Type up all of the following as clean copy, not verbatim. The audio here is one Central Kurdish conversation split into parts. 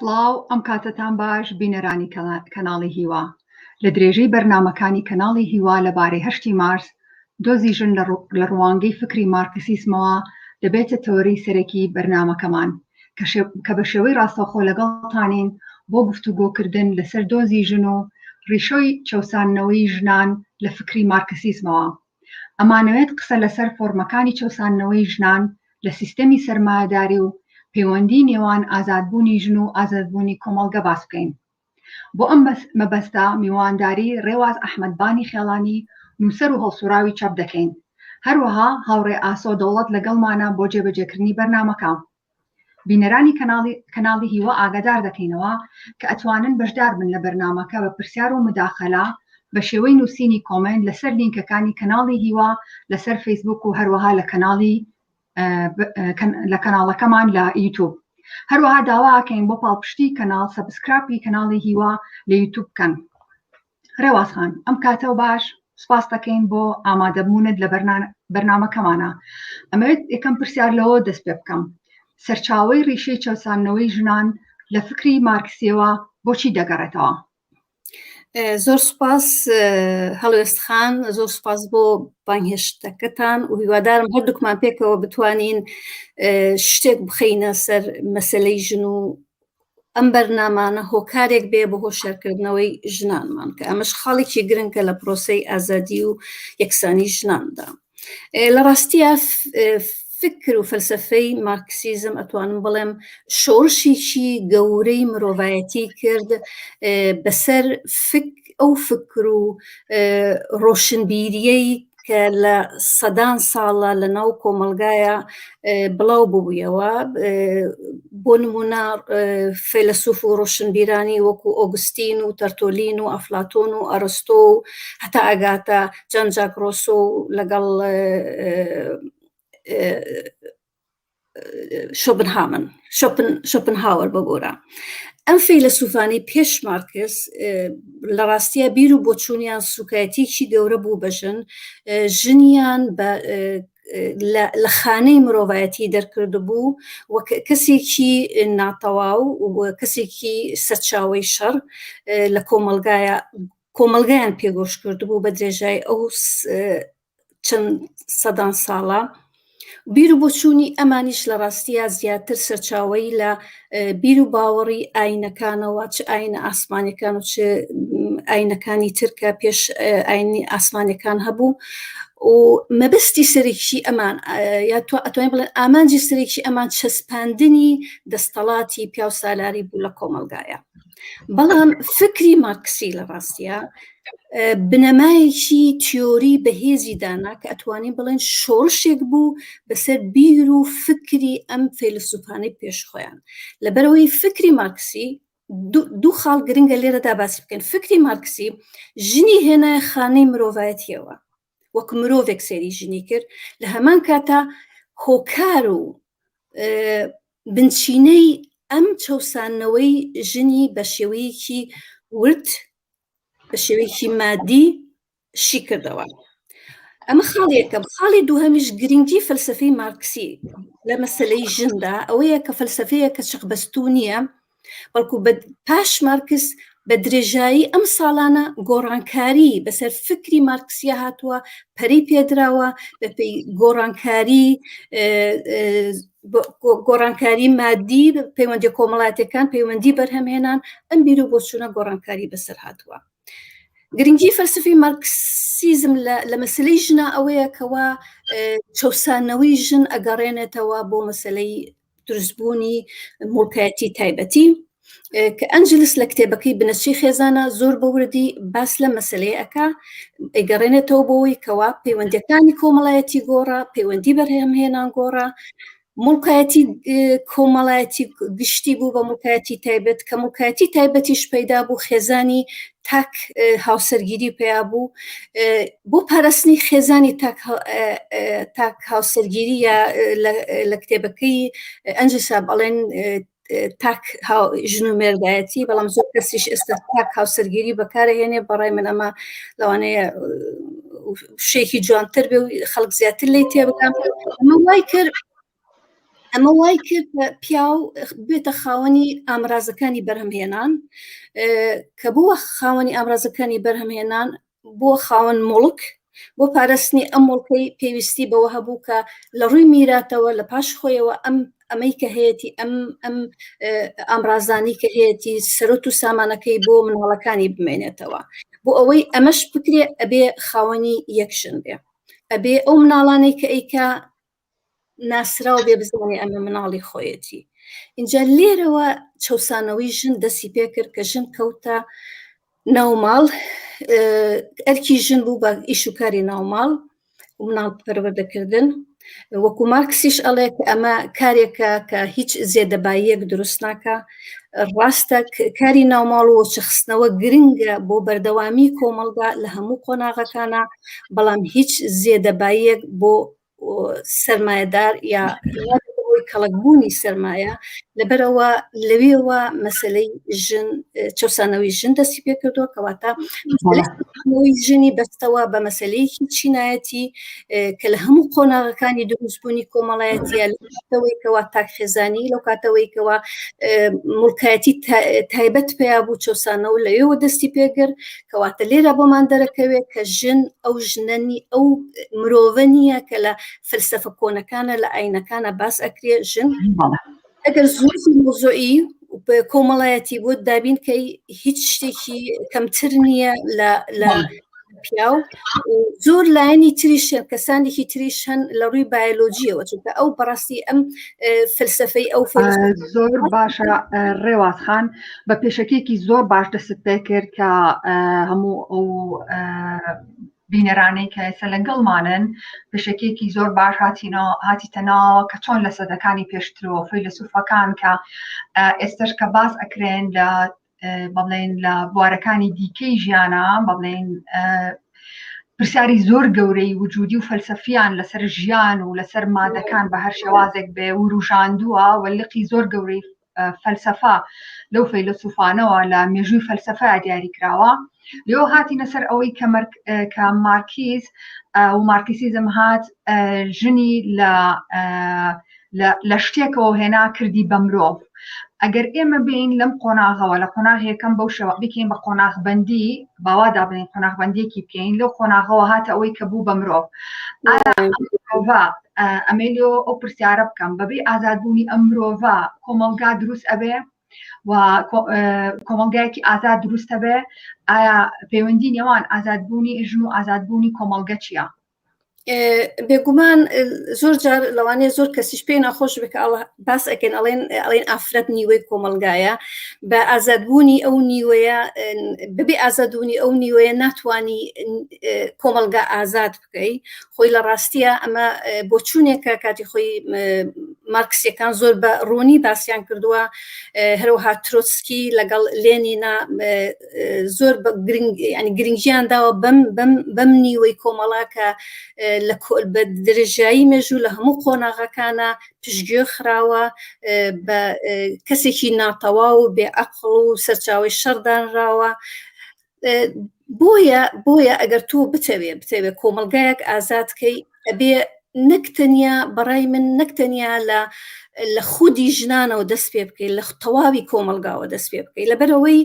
سڵاو ئەم کاتەتان باش بینەرانی کەناڵی هیوا لە درێژەی بەرنامەکانی کەناڵی هیوا لەبارەی هەشتی مارس دۆزی ژن لە ڕوانگەی فکری مارکسیسمەوە دەبێتە تەوەری سەرەکی بەرنامەکەمان کە بە شێوەی ڕاستەوخۆ لەگەڵتانین بۆ گفتوگۆکردن لەسەر دۆزی ژن و ڕیشۆی چەوساندنەوەی ژنان لە فکری مارکسیزمەوە. ئەمانەوێت قسە لەسەر فۆرمەکانی چەوساندنەوەی ژنان لە سیستەمی سەرمایەداری و پەیوەندی نێوان ئازادبوونی ژن و ئازادبوونی کۆمەڵگە باس بکەین. بۆ ئەم مەبەستە میوانداری ڕێواز ئەحمەد بانی خێڵانی نووسەر و هەڵسوڕاوی چەپ دەکەین. هەروەها هاوڕێ ئاسۆ دەوڵەت لەگەڵمانە بۆ جێبەجێکردنی بەرنامەکە. بینەرانی کەناڵی هیوا ئاگادار دەکەینەوە کە ئەتوانن بەشدار بن لە بەرنامەکە بە پرسیار و مداخەلە بە شێوەی نووسینی کۆمێنت لەسەر لینکەکانی کەناڵی هیوا لەسەر فەیسبوک و هەروەها لە کەناڵی لە کەناڵەکەمان لە یوتوب هەروەها داواکەین بۆ پاڵپشتی کەناڵ subscribe ی کەناڵی هیوا لە یوتوب بکەن ڕێواز خان ئەم کاتەوە باش سپاس دەکەین بۆ ئامادەبوونت لە بەرنامەکەمانە ئەمەوێت یەکەم پرسیار لەوە دەست پێ بکەم سەرچاوەی ڕیشەی چەوساندنەوەی ژنان لە فکری مارکسیەوە بۆچی دەگەڕێتەوە؟ زۆر سوپاس هەڵوێست خان زۆر سوپاس بۆ بانگهێشتەکەتان و هیوادارم هەردووکمان پێکەوە بتوانین شتێک بخەینە سەر مەسلەی ژن و ئەم بەرنامانە هۆکارێک بێ بۆ هۆشیارکردنەوەی ژنانمان کە ئەمەش خاڵێکی گرنگە لە پرۆسەی ئازادی و یەکسانی ژناندا. لە ڕاستیە فکر و فەلسفەی مارکسیزم ئەتوانم بڵێم شۆڕشێکی گەورەی مرۆڤایەتی کرد بەسەر فک ئەو فکر و ڕۆشنبیریەی کە لە سەدان ساڵە لە ناو کۆمەڵگایە بڵاو ببوویەوە بۆ نمونە فەیلەسوف و ڕۆشنبیرانی وەکو ئۆگستین و تەرتۆلین و ئەفلاتۆن و ئەرستۆ و هەتا ئەگاتە جان جاک ڕۆسۆ و لەگەڵ شۆپنهامن شۆپنهاوەر ببورە ئەم فەیلەسوفانەی پێش مارکس لە ڕاستیە بیر و بۆچوونیان سوکایەتیکی گەورە بوو بە ژن ژنیان بە لە خانەی مرۆڤایەتی دەرکردبوو و کەسێکی ناتەواو و کەسێکی سەرچاوەی شەڕ لە کۆمەلگایە کۆمەلگایان پێگۆش کردبوو بە درێژای ئەو چەند سەدان ساڵە بیر و بۆچوونی ئەمانیش لە ڕاستییا زیاتر سەرچاوەی لە بیر و باوەڕی ئاینەکانەوە چ ئاینە ئاسمانەکان و چ ئاینەکانی ترکە پێش ئاینی ئاسمانەکان هەبوو و مەبەستی سەرەکی ئەمان یا تو ئەتوانین بڵێن ئامانجی سەرەکی ئەمان چەسپاندنی دەستەڵاتی پیاو سالاری بوو لە کۆمەلگایە بەڵام فکری مارکسی لە ڕاستیە بنەمایەکی تیۆری بەهێزی دانا کە ئەتوانین بڵێن شۆڕشێک بوو بەسەر بیر و فکری ئەم فەیلسوفانەی پێش خۆیان لەبەرەوەی فکری مارکسی دوو خاڵ گرنگە لێرەدا باسی بکەن فکری مارکسی ژنی هێنایە خانەی مرۆڤایەتیەوە وەک مرۆڤێک سەیری ژنی کرد لە هەمان کاتا هۆکار و بنچینەی ئەم چەوساندنەوەی ژنی بە شێوەیەکی ورد بە شێوەیەکی مادی شی کردەوە ئەمە خاڵی یەکەم خاڵی دووهەمیش گرنگی فەلسفەی مارکسی لە مەسلەی ژندا ئەوەیە کە فەلسفەیە کە چەقبەستوو نییە بەڵکو بە پاش مارکس بە درێژایی ئەم ساڵانە گۆڕانکاری بەسەر فکری مارکسیە هاتووە پەرەی پێدراوە بەپێی گۆڕانکاری گۆڕانکاری مادی پەیوەندی کۆمەڵاتەکان پەیوەندی بەرهەمهێنان ئەم بیر و بۆچوونە گۆڕانکاری بەسەر هاتووە گرنگی فەلسفی مارکسیزم لە مەسلەی ژنا ئەوەیە کەوا چەوسانەوەی ژن ئەگەڕێنێتەوە بۆ مەسلەی دروستبوونی موڵکایەتی تایبەتی کە ئەنجلس لە کتێبەکەی بنەچەی خێزانە زۆر بە وردی باس لە مەسلەیە ئەکا ئەیگەڕێنێتەوە بۆی کەوا پەیوەندیەکانی کۆمەڵایەتی گۆڕا پەیوەندی بەرهەمهێنان گۆڕا موڵکایەتی کۆمەڵایەتی گشتی بوو بە موڵکایەتی تایبەت کە موڵکایەتی تایبەتیش پەیدا بوو خێزانی تاک هاوسەرگیری پیا بوو بۆ پاراستنی خێزانی تاک هاوسەرگیری یا لە کتێبەکەی ئەنجسا بەڵێن تاک ژن و مێردایەتی بەڵام زۆر کەسیش ئێستا تاک هاوسەرگیری بەکارهێنێ بەڕای من ئەمە لەوانەیە شێکی جوانتر بێ و خەڵک زیاتر لی تێبگەم ئەمە وای کرد. ئەمە وای کرد پیاو بێتە خاوەنی ئامرازەکانی بەرهەمهێنان کە بووە خاوەنی ئامرازەکانی بەرهەمهێنان بۆ خاوەن موڵک بۆ پاراستنی ئەم موڵکەی پێویستی بەوە هەبوو کە لە ڕووی میراتەوە لە پاش خۆیەوە ئەم ئەمەی کە هەیەی ئەم ئەم ئامرازانی کە هەیەی سەرۆت و سامانەکەی بۆ مناڵەکانی بمێنێتەوە بۆ ئەوەی ئەمەش بکرێ ئەبێ خاوەنی یەکشن بێ ئەبێ ئەو مناڵانەی کە ئەیکا ناسراو بێ بزانێ ئەمە مناڵی خۆیەتی اینجا لێرەوە چەسانەوەی ژن دەسی پێکرد کە ژن کەوتە ناوماڵ ئەرکی ژن بوو بە ئیش و کاری ناوماڵ و مناڵ پەروەردەکردن وەکو مارکسیش ئەڵێ کە ئەمە کارێکە کە هیچ زێدەباییەک دروست ناکە ڕاستە کاری ناوماڵ و وەچەخستنەوە گرنگە بۆ بەردەوامی کۆمەڵگا لە هەموو قۆناغەکانە بەڵام هیچ زێدەباییەک بۆ سەرمایەدار یا هۆی کەڵکبوونی سەرمایە لەبەرەوە لەوێوە مەسلەی ژن چەسانەوەی ژن دەستی پێکردووە کەواتە ژنی بەستەوە بە مەسلەیەکی چینایەتی کە لە هەموو قۆناغەکانی دروستبوونی کۆمەڵایەتیە لەوەی کەوا تاک خێزانی لەو کاتەوەی کەوا مڵکایەتی تایبەت پیا بوو چەسانەوە لەوێوە دەستی پێگر کەواتە لێرە بۆمان دەرەکەوێت کە ژن ئەو ژنەنی ئەو مرۆڤە نییە کە لە فەلسەفە کۆنەکانە لە ئاینەکانە باس ئەکرێ ژن ئەگەر زۆری مۆزۆئی کۆمەڵایەتی بۆ دابین کەی هیچ شتێکی کەمتر نییە لە لە پیاو زۆر لایەنی تریش کەسانێکی تریش هەن لە ڕووی بایۆلۆجیەوە چونکە ئەو بەڕاستی ئەم فلسفەی ئەو زۆر باشە ڕێواز خان بە پێشەکیەکی زۆر باش دەست پێ کرد کە هەموو ئەو بینەرانەی کە ئێستا لەگەڵمانن پێشەکیەکی زۆر باش هاتینەوە هاتیتە ناوە کە چۆن لە سەدەکانی پێشترەوە فەیلەسوفەکان کە ئێستش کە باس ئەکرێن لە بەڵێن لە بوارەکانی دیکەی ژیانە بەڵێن پرسیاری زۆر گەورەی وجودی و فەلسەفیان لەسەر ژیان و لەسەر مادەکان بە هەر شێوازێک بێ وروژاندووە و لقی زۆر گەورەی فەلسەفە لەو فەیلەسوفانەوە لە مێژووی فەلسەفە دیاری کراوە لێو هاتینە سەر ئەوەی کە کە مارکیز و مارکسیزم هات ژنی لە لە شتێکەوە هێنا کردی بە مرۆڤ ئەگەر ئێمە بین لەم قۆناغەوە لە قۆناغ یەکەم بەو شێوە بکەین بە قۆناغبندی باوا دابنین قۆناغبندیەکی بکەین لەو قۆناغەوە هاتە ئەوەی کە بوو بە مرۆڤ ئەمەی لۆ ئەو پرسیارە بکەم بەبێ ئازادبوونی ئەم مرۆڤە کۆمەڵگا دروست ئەبێ و کۆمەڵگایەکی ئازاد دروستە بێ ئایا پەیوەندی نێوان ئازادبوونی ژن و ئازادبوونی کۆمەڵگە چییە؟ بێگومان زۆر جار لەوانەیە زۆر کەسیش پێی ناخۆش بێ کە باس ئەکەن ئەڵێن ئەڵێن ئافرەت نیوەی کۆمەڵگایە بە ئازادبوونی ئەو نیوەیە بەبێ ئازادبوونی ئەو نیوەیە ناتوانانی کۆمەڵگا ئازاد بکەی خۆی لە ڕاستیە ئەمە بۆچوونێکە کاتی خۆی مارکسیەکان زۆر بە ڕوونی باسییان کردووە هەروەها ترۆتسکی لەگەڵ لێنینا زۆر بە گرنگ ینی گرنگیان داوە بەم بەم بەم نیوەی کۆمەڵا کە لە بە درێژایی مێژوو لە هەموو قۆناغەکانە پشتگوێ خراوە بە کەسێکی ناتەواو و بێ ئەقڵ و سەرچاوی شەڕدانراوە بۆیە بۆیە ئەگەر تۆ بتەوێ بتەوێ کۆمەلگایەک ئازادکەی ئەبێ نەک تەنیا بەڕای من نەک تەنیا لە لە خودی ژنانەوە دەست پێ بکەیت لە تەواوی کۆمەلگاوە دەست پێ بکەیت لەبەرەوەی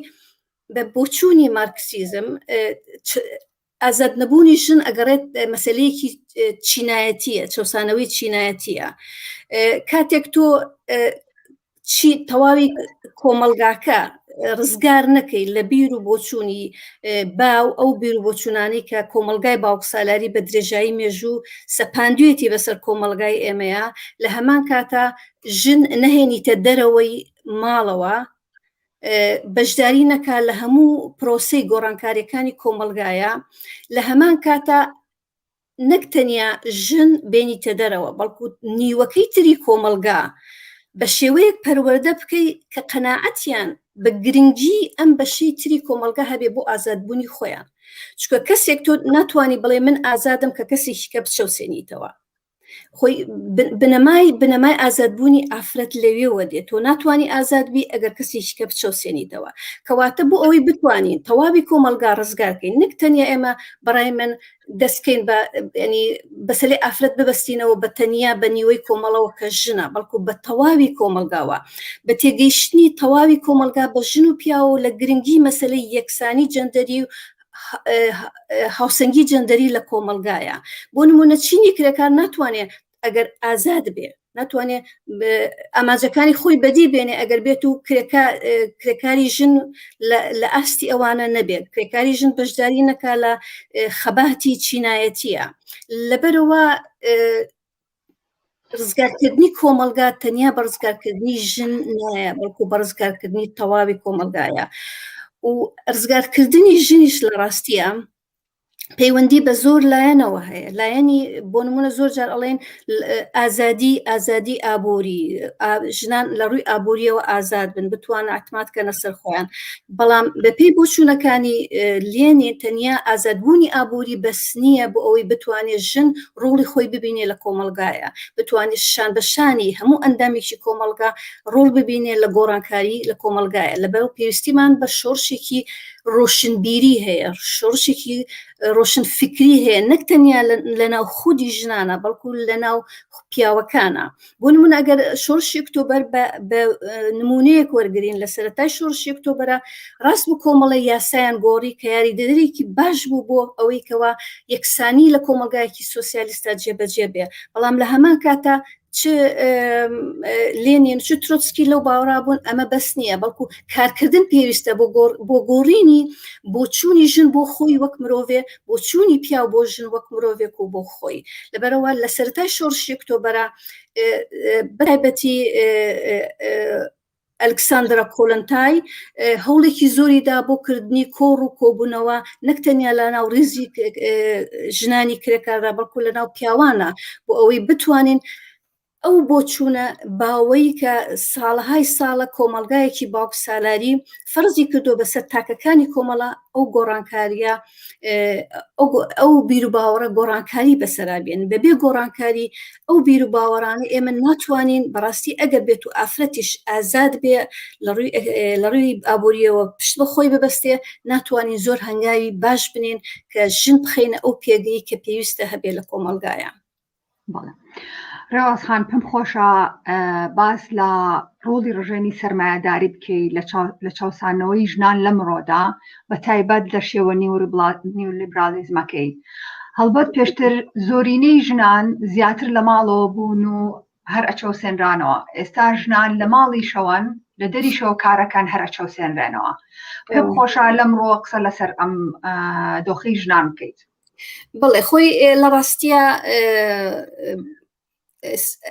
بە بۆچوونی مارکسیزم ئازاد نەبوونی ژن ئەگەڕێت مەسلەیەکی چینایەتیە چەسانەوەی چینایەتیە کاتێک تۆ چی تەواوی کۆمەڵگاکە ڕزگار نەکەی لە بیر و بۆچوونی باو ئەو بیر و بۆچوونانەی کە کۆمەڵگای باوکسالاری بە درێژایی مێژوو سەپاندوێتی بەسەر کۆمەڵگای ئێمەیە لە هەمان کاتا ژن نەهێنیتە دەرەوەی ماڵەوە بەشداری نەکا لە هەموو پرۆسەی گۆڕانکاریەکانی کۆمەڵگایە لە هەمان کاتا نەک تەنیا ژن بێنیتە دەرەوە بەڵکو نیوەکەی تری کۆمەڵگا بە شێوەیەک پەروەردە بکەی کە قەناعەتیان بە گرنگی ئەم بەشەی تری کۆمەڵگا هەبێ بۆ ئازادبوونی خۆیان چونکە کەسێک تۆ ناتوانانی بڵێ من ئازادم کە کەسێکی کە بچەوسێنیتەوە. خۆی بنەمای بنەمای ئازادبوونی ئافرەت لەوێوە دێت تۆ ناتوانانی ئازاد بی ئەگەر کەسێکی کە بچەوسێنیتەوە کەواتە بۆ ئەوەی بتوانین تەواوی کۆمەلگا ڕزگارکەین نەک تەنیا ئێمە بەڕای من دەستکەین بە ینی بەسەلی ئافرەت ببەستینەوە بە تەنیا بە نیوەی کۆمەڵەوە کە ژنە بەڵکو بە تەواوی کۆمەلگاوە بە تێگەیشتنی تەواوی کۆمەلگا بە ژن و پیاوە لە گرنگی مەسلەی یەکسانی جەندەری و هاوسەنگی جەندەری لە کۆمەلگایە بۆ نمونە چینی کرێکار ناتوانێت ئەگەر ئازاد بێ ناتوانێت ئاماجەکانی خۆی بەدی بێنێ ئەگەر بێت و کرێکاری ژن لە ئاستی ئەوانە نەبێت کرێکاری ژن بەشداری نەکا لە خەباتی چینایەتیە لەبەرەوە ڕزگارکردنی کۆمەڵگا تەنیا بە ڕزگارکردنی ژن نایە بەڵکو بە ڕزگارکردنی تەواوی کۆمەڵگایە و ڕزگارکردنی ژنیش لە ڕاستیە پەیوەندی بە زۆر لایەنەوە هەیە لایەنی بۆ نمونە زۆر جار ئەڵێن ئازادی ئازادی ئابووری ژنان لە ڕووی ئابووریەوە ئازاد بن بتوان اعتماد کەنە سەر خۆیان بەڵام بەپێی بۆچوونەکانی لێنین تەنیا ئازادبوونی ئابووری بەس نییە بۆ ئەوەی بتوانێت ژن ڕۆڵی خۆی ببینێ لە کۆمەڵگایە، بتوانێت شان بە شانی هەموو ئەندامێکی کۆمەڵگا ڕۆڵ ببینێ لە گۆڕانکاری لە کۆمەڵگایە، لەبەر پێویستیمان بە شۆڕشێکی ڕۆشنبیری هەیە، شۆڕشێکی ڕۆشن فکری هەیە نەک تەنیا لەناو خودی ژنانە بەڵکو لەناو پیاوەکانە. بۆ نمونە ئەگەر شۆڕشی ئۆکتۆبەر بە نمونەیەک وەرگین لە سەرەتای شۆڕشی ئۆکتۆبەرە ڕاست بوو کۆمەڵە یاسایان گۆڕی کە یاریدەدەرێکی باش بوو بۆ ئەوەی کەوا یەکسانی لە کۆمەڵگایەکی سۆسیالیستا جێبەجێ بێ بەڵام لە هەمان کاتا چ لێنین چ ترۆتسکی لەو باوەڕا بوون ئەمە بەس نییە بەڵکو کارکردن پێویستە بۆ بۆ گۆڕینی بۆچوونی ژن بۆ خۆی وەک مرۆڤێ بۆچوونی پیاو بۆ ژن وەک مرۆڤێک و بۆ خۆی لەبەرەوە لە سەرەتای شۆڕشی ئۆکتۆبەرە بەتایبەتی ئەلکساندرا کۆلنتای هەوڵێکی زۆری دا بۆ کردنی کۆڕ و کۆبوونەوە نەک تەنیا لە ناو ریزی ژنانی کرێکاردا بەڵکو لە ناو پیاوانە بۆ ئەوەی بتوانین ئەو بۆچوونە باوەی کە ساڵەهای ساڵە کۆمەڵگایەکی باوکسالاری فەرزی کردووە بەسەر تاکەکانی کۆمەڵە ئەو گۆڕانکاریە ئەو بیروباوەڕە گۆڕانکاری بەسەرا بێن بەبێ گۆڕانکاری ئەو بیروباوەڕانە ئێمە ناتوانین بەڕاستی ئەگەر بێت و ئافرەتیش ئازاد بێ لە ڕووی ئابووریەوە پشت بە خۆی ببەستێ ناتوانین زۆر هەنگاوی باش بنین کە ژن بخەینە ئەو پێگەی کە پێویستە هەبێ لە کۆمەڵگایە. بەڵێ ڕێواز خان پێم خۆشە باس لە ڕۆڵی ڕژێمی سەرمایەداری بکەی لە چاوسانەوەی ژنان لەمڕۆدا بە تایبەت لە شێوە نیولیبرالیزمەکەی هەڵبەت پێشتر زۆرینەی ژنان زیاتر لە ماڵەوە بوون و هەر ئەچەوسێنرانەوە ئێستا ژنان لە ماڵیشەوەن لە دەریشەوە کارەکان هەر ئەچەوسێنرێنەوە پێم خۆشە لەمڕۆ قسە لەسەر ئەم دۆخی ژنان بکەیت بەڵێ خۆی لە ڕاستیە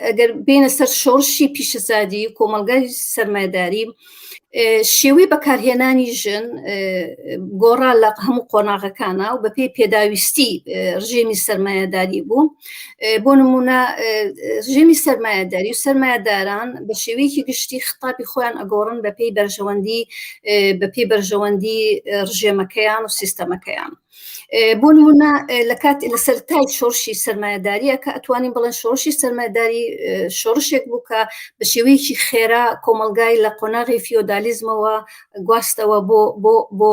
ئەگەر بێنە سەر شۆڕشی پیشەسازی و کۆمەلگای سەرمایداری شێوەی بەکارهێنانی ژن گۆڕا لە هەموو قۆناغەکانە و بەپێی پێداویستی ڕژێمی سەرمایەداری بوو بۆ نمونە ڕژێمی سەرمایەداری و سەرمایەداران بە شێوەیەکی گشتی خطابی خۆیان ئەگۆڕن بەپێی بەرژەوەندی بەپێی بەرژەوەندی ڕژێمەکەیان و سیستەمەکەیان. بۆ نمونە لە کات لە سەرتای شۆڕشی سەرمایەداریە کە ئەتوانین بڵێن شۆڕشی سەرمایەداری شۆڕشێک بوو کە بە شێوەیەکی خێرا کۆمەلگای لە قۆناغی فیۆدالیزمەوە گواستەوە بۆ بۆ بۆ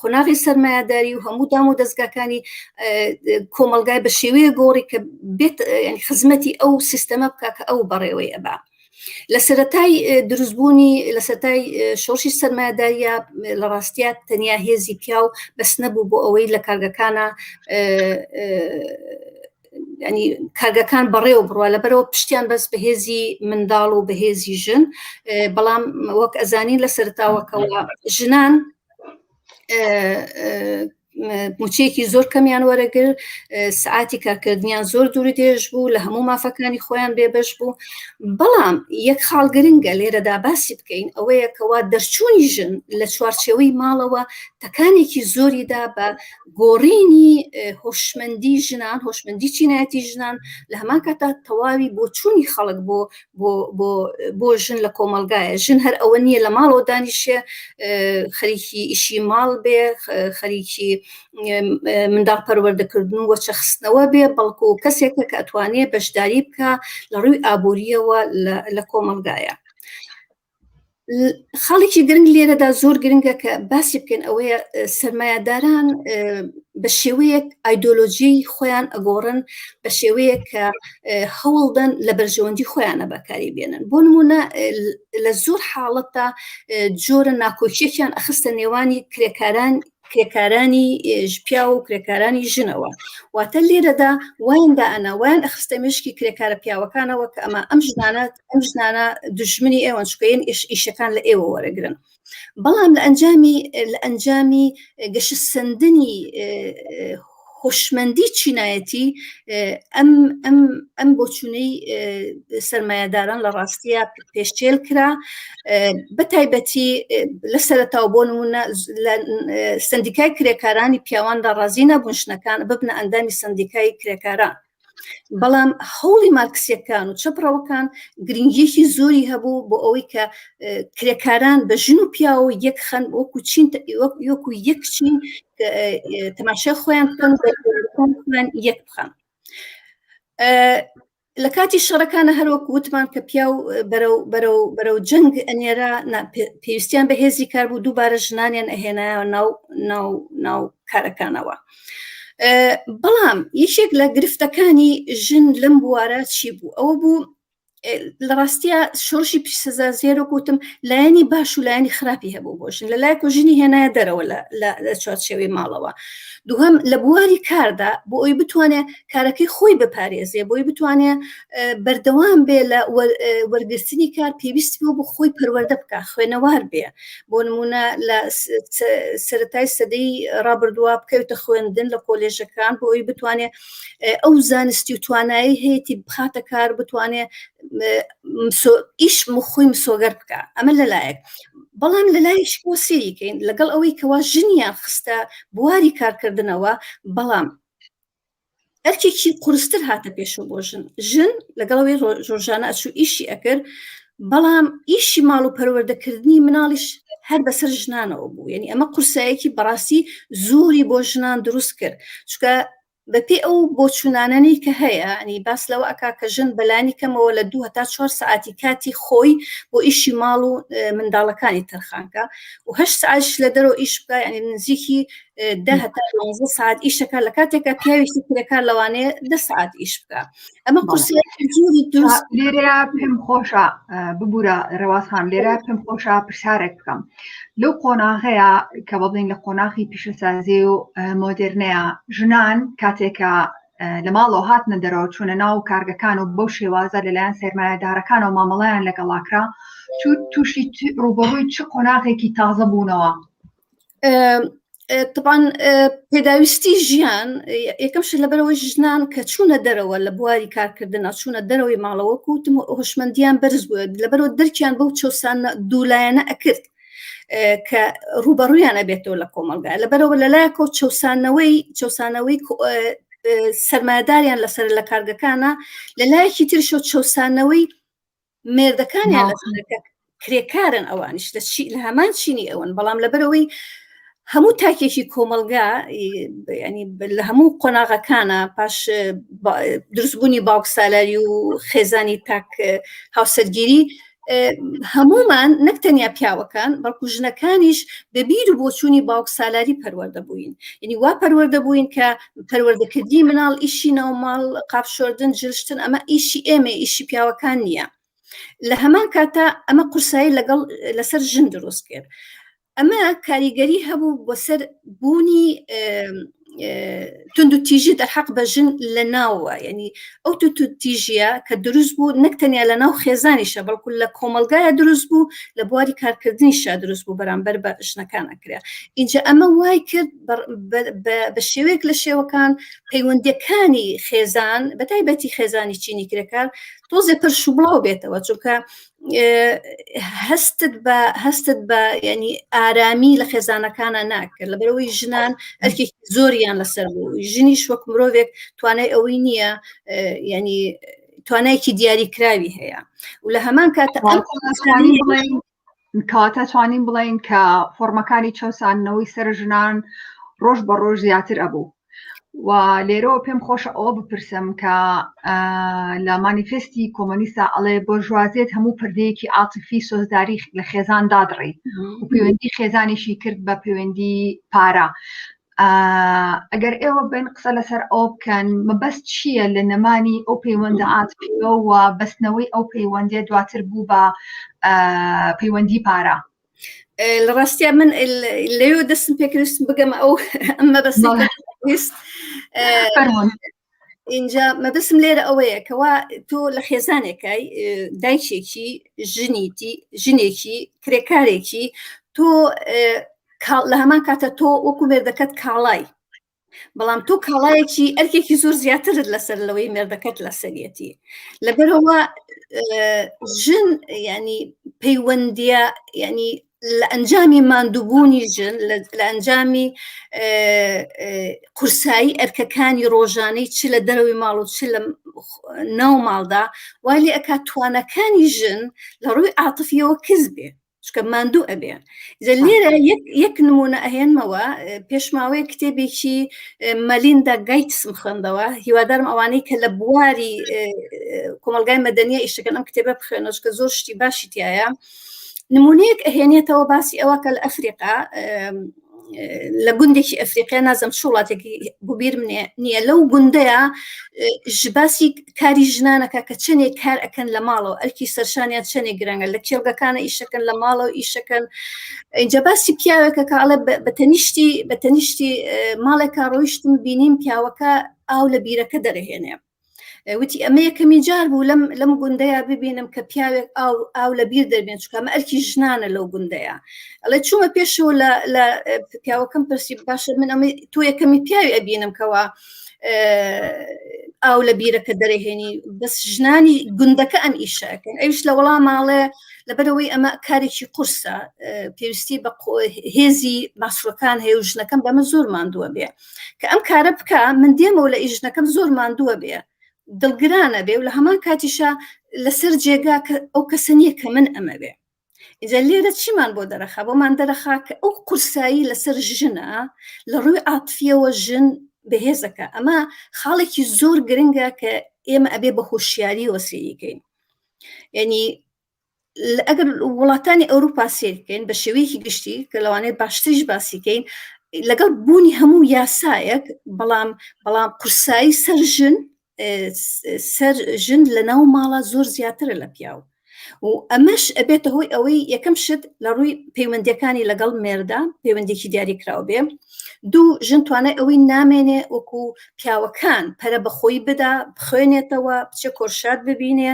قۆناغی سەرمایەداری و هەموو دام و دەستگاکانی کۆمەلگای بە شێوەیە گۆڕی کە بێت خزمەتی ئەو سیستەمە بکە کە ئەو بەڕێوەی ئەبا. لە سەرەتای دروستبوونی لە سەرەتای شۆڕشی سەرمایەداریە لە ڕاستیە تەنیا هێزی پیاو بەس نەبوو بۆ ئەوەی لە کارگەکانە ینی کارگەکان بەڕێوە بڕوا لەبەرەوە پشتیان بەس بەهێزی منداڵ و بەهێزی ژن بەڵام وەک ئەزانین لە سەرتاوەکەەوە ژنان موچەیەکی زۆر کەمیان وەرەگر سعاتی کارکردنیان زۆر دوور درێژ بوو لە هەموو مافەکانی خۆیان بێبەش بوو بەڵام یەک خاڵ گرنگە لێرەدا باسی بکەین ئەوەیە کەوا دەرچوونی ژن لە چوارچێوەی ماڵەوە تەکانێکی زۆریدا بە گۆڕینی هۆشمەندی ژنان هۆشمەندی چینایەتی ژنان لە هەمان کاتا تەواوی بۆچوونی خەڵک بۆ بۆ بۆ بۆ ژن لە کۆمەلگایە ژن هەر ئەوە نییە لە ماڵەوە دانیشێ خەریکی ئیشی ماڵ بێ خەریکی منداڵ پەروەردەکردن و وەچەخستنەوە بێ بەڵکو کەسێکە کە ئەتوانێ بەشداری بکە لە ڕووی ئابووریەوە لە کۆمەڵگایە. خاڵێکی گرنگ لێرەدا زۆر گرنگە کە باسی بکەین ئەوەیە سەرمایەداران بە شێوەیەک ئایدۆلۆژی خۆیان ئەگۆڕن بە شێوەیەک کە هەوڵدەن لە بەرژەوەندی خۆیانە بەکاری بێنن بۆ نمونە لە زۆر حاڵەتدا جۆرە ناکۆکیەکیان ئەخستە نێوانی کرێکاران کرێکارانی پیاو و کرێکارانی ژنەوە واتە لێرەدا وایان دائەنا وایان ئەخستە مشکی کرێکارە پیاوەکانەوە کە ئەمە ئەم ژنانە ئەم ژنانە دژمنی ئێوەن چکەین ئیشەکان لە ئێوە وەرەگرن بەڵام لە ئەنجامی لە ئەنجامی گەشەسەندنی هۆشمەندی چینایەتی ئەم ئەم ئەم بۆچوونەی سەرمایەداران لە ڕاستیە پێشێل کرا بە تایبەتی لە سەرەتاوە بۆ نمونە لە سندیکای کرێکارانی پیاواندا ڕازی نەبوون ژنەکان ببنە ئەندامی سندیکای کرێکاران بەڵام هەوڵی مارکسیەکان و چەپڕەوەکان گرنگیەکی زۆری هەبوو بۆ ئەوەی کە کرێکاران بە ژن و پیاوە یەک خەن وەکو چین وەکو یەک چین تەماشای خۆیان بکەن خۆیان یەک بخەن لە کاتی شەڕەکانە هەروەک وتمان کە پیاو بەرەو بەرەو بەرەو جەنگ ئەنێرا پێویستیان بە هێزی کار بوو دووبارە ژنانیان ئەهێنایەوە ناو ناو ناو کارەکانەوە. بەڵام یەکێک لە گرفتەکانی ژن لەم بوارە چی بوو ئەوە بوو لە ڕاستە شۆڕشی پیشەسازیە وەک وتم لایەنی باش و لایەنی خراپی هەبوو بۆ ژن لە لایەک و ژنی هێنایە دەرەوە لە چوارچێوەی ماڵەوە دووهەم لە بواری کاردا بۆ ئەوی بتوانێت کارەکەی خۆی بپارێزێ بۆی بتوانێت بەردەوام بێ لە وەرگرتنی کار پێویست بوو بۆ خۆی پەروەردە بکە خوێنەوار بێ بۆ نمونە لە سەرەتای سەدەی ڕابردووە بکەوێتە خوێندن لە کۆلێژەکان بۆ ئەوی بتوانێت ئەو زانستی و توانایی هەیەی بخاتە کار بتوانێت ئیش خۆی مسۆگەر بکە ئەمە لەلایەک بەڵام لەلایش بۆ سێریکەین لەگەڵ ئەوەی کەوا ژنیان خستە بواری کارکردنەوە بەڵام ئەرکێکی قورستر هاتە پێشەوە بۆ ژن ژن لەگەڵەوەی ڕۆژانە ئەچوو ئیشی ئەکرد بەڵام ئیشی ماڵ و پەروەردەکردنی مناڵیش هەر بەسەر ژنانەوە بوو یعنی ئەمە قورسایەکی بەڕاستی زۆری بۆ ژنان دروست کرد چونکە بەپێی ئەو بۆچوونانەی کە هەیە ینی باس لەوە ئەکا کە ژن بەلانی کەمەوە لە دو هەتا چوار سعاتی کاتی خۆی بۆ ئیشی ماڵ و منداڵەکانی تەرخانکە و هەشت سعاتش لە دەرەوە ئیش بکە ینی نزیکی دە هەتا 15 ساعت ئیشەکە لە کاتێکە پیاوێکی کرێکار لەوانەیە دە ساعت ئیش بکە ئەمە قورسیاری دروست لێرە پێم خۆشە ببوورە ڕێواز خان لێرە پێم خۆشە پرسیارێک بکەم لەو قۆناغەیە کە بڵین لە قۆناغی پیشەسازی و مۆدێرنەیە ژنان کاتێکە لە ماڵەوە هاتنە دەرەوە چوونە ناو کارگەکان و بەو شێوازە لەلایەن سەرمایەدارەکانەوە مامەڵیان لەگەڵاکرا تووشی ڕوبەڕووی چ قۆناغێکی تازە بوونەوە طبعا پێداویستی ژیان یەکەم شت لەبەرەوەی ژنان کە چوونە دەرەوە لە بواری کارکردنە چوونە دەرەوەی ماڵەوە کوتم هۆشمەندیان بەرز بووە لەبەرەوە دەرکیان بەو چەسان دوولایەنە ئەکرد کە ڕوبەڕوویان ئەبێتەوە لە کۆمەلگا لەبەرەوە لەلایەکەوە چەسانەوەی چەسانەوەی سەرمایەداریان لەسەر لە کارگەکانە لەلایەکی ترشەوە چەسانەوەی مێردەکانیان لە کرێکارن ئەوانیش لە چی لە هەمان چینی ئەوەن بەڵام لەبەرەوەی هەموو تاکێکی کۆمەلگا ینی لە هەموو قۆناغەکانە پاش دروستبوونی باوک سالاری و خێزانی تاک هاوسەرگیری هەمومان نەک تەنیا پیاوەکان بەڵکو ژنەکانیش بە بیر و بۆچوونی باوک سالاری پەروەردە بووین یعنی وا پەروەردە بووین کە پەروەردەکردنی مناڵ ئیشی ناوماڵ قاپشۆردن جلشتن ئەمە ئیشی ئێمە ئیشی پیاوەکان نییە لە هەمان کاتا ئەمە قورسایی لەگەڵ لەسەر ژن دروست کرد ئەمە کاریگەری هەبوو بۆ سەر بوونی توندوتیژی دەرحەق بە ژن لە ناوە یعنی ئەو توندوتیژیە کە دروست بوو نەک تەنیا لە ناو خێزانیشە بەڵکو لە کۆمەلگایە دروست بوو لە بواری کارکردنیشا دروست بوو بەرامبەر بە ژنەکان ئەکرێ اینجا ئەمە وای کرد بە شێوەیەک لە شێوەکان پەیوەندیەکانی خێزان بە تایبەتی خێزانی چینی کرێکار تۆزێ پرش و بڵاو بێتەوە چونکە هەستت بە هەستت بە ینی ئارامی لە خێزانەکانە ناکرد لەبەرەوەی ژنان ئەرکێکی زۆریان لەسەر بوو ژنیش وەک مرۆڤێک توانای ئەوەی نییە ینی توانایکی دیاری کراوی هەیە و لە هەمان کات کەواتە توانین بڵین کە فۆرمەکانی چەساندنەوەی سەر ژنان ڕۆژ بە ڕۆژ زیاتر ئەبوو و لێرەوە پێم خۆشە ئەوە بپرسم کە لە مانیفێستی کۆمۆنیستا ئەڵێ بۆرژوازیەت هەموو پردەیەکی عاتفی سۆزداری لە خێزان دادڕی و پەیوەندی خێزانیشی کرد بە پەیوەندی پارە. ئەگەر ئێوە بن قسە لەسەر ئەو بکەن مەبەست چییە لە نەمانی ئەو پەیوەندە عاتفیەوە و بەستنەوەی ئەو پەیوەندیە دواتر بوو بە پەیوەندی پارە؟ لە ڕاستیا من لەوێ دەستم پێکردم بگەمە ئەو ئەم مەبەست اینجا مەبەستم لێرە ئەوەیە کەوا تۆ لە خێزانێکای دایکێکی ژنیتی ژنێکی کرێکارێکی تۆ لە هەمان کاتە تۆ وەکو مێردەکەت کاڵای بەڵام تۆ کاڵایەکی ئەرکێکی زۆر زیاترت لەسەر لەوەی مێردەکەت لەسەریەتی لەبەرەوە ژن ینی پەیوەندیە ینی لە ئەنجامی ماندووبوونی ژن لە ئەنجامی قورسایی ئەرکەکانی ڕۆژانەی چ لە دەرەوەی ماڵ و چ لە ناو ماڵدا وای لێ ئەکات توانەکانی ژن لە ڕووی عاتفیەوە کز بێ چونکە ماندوو ئەبێ جا لێرە یەک نمونە ئەهێنمەوە پێشماوەیە کتێبێکی مەلیندا گەیتسم خوێندەوە هیوادارم ئەوانەی کە لە بواری کۆمەلگای مەدەنیە ئیشەکەن ئەم کتێبە بخوێنەوە چونکە زۆر شتی باشی تایە نمونەیەک ئەهێنێتەوە باسی ئەوە کە لە ئەفریقا لە گوندێکی ئەفریقیا نازم چ وڵاتێکی ببیرم نییە لەو گوندەیە باسی کاری ژنانەکە کە چەندێک کار ئەکەن لە ماڵەوە ئەرکی سەرشانیان چەندێک گرنگە لە کێڵگەکانە ئیشەکەن لە ماڵەوە ئیشەکەن اینجا باسی پیاوێکە کاڵێ بە تەنیشتی بە تەنیشتی ماڵێکە ڕۆیشتم بینیم پیاوەکە ئاو لە بیرەکە دەرهێنێ وتی ئەمە یەکەمین جار بوو لەم لەم گوندەیە ببینم کە پیاوێک ئاو ئاو لە بیر دەربێن چونکە ئەمە ئەرکی ژنانە لەو گوندەیە ئەڵێ چوومە پێشەوە لە لە پیاوەکەم پرسی باشە من ئەمە تۆ یەکەمی پیاوی ئەبینم کەوا ئاو لە بیرەکە دەرەهێنی بەس ژنانی گوندەکە ئەم ئیشەکەن ئەوش لە وەڵام ماڵێ لەبەرەوەی ئەمە کارێکی قورسە پێویستی بە هێزی ماسوولەکان هەیە و ژنەکەم بەمە زۆر ماندووە بێ کە ئەم کارە بکە من دێمەوە لە ئیژنەکەم زۆر ماندووە بێ دڵگرانە بێ و لە هەمان کاتیشا لەسەر جێگا کە ئەو کەسە نییە کە من ئەمە بێ ئینجا لێرە چیمان بۆ دەرەخا بۆمان دەرەخا کە ئەو قورسایی لەسەر ژنە لە ڕووی عاتفیەوە ژن بەهێزەکە ئەمە خاڵێکی زۆر گرنگە کە ئێمە ئەبێ بە هۆشیاریەوە سەیریکەین یعنی ئەگەر وڵاتانی ئەوروپا سیر بکەین بە شێوەیەکی گشتی کە لەوانەیە باشتریش باسیکەین لەگەڵ بوونی هەموو یاسایەک بەڵام بەڵام قورسایی سەر ژن سەر ژن لە ناو ماڵە زۆر زیاترە لە پیاو و ئەمەش ئەبێتە هۆی ئەوەی یەکەم شت لە ڕووی پەیوەندیەکانی لەگەڵ مێردا پەیوەندێکی دیاریکراو بێ دوو ژن توانای ئەوەی نامێنێ وەکو پیاوەکان پەرە بەخۆی بدا بخوێنێتەوە بچێ کۆرشات ببینێ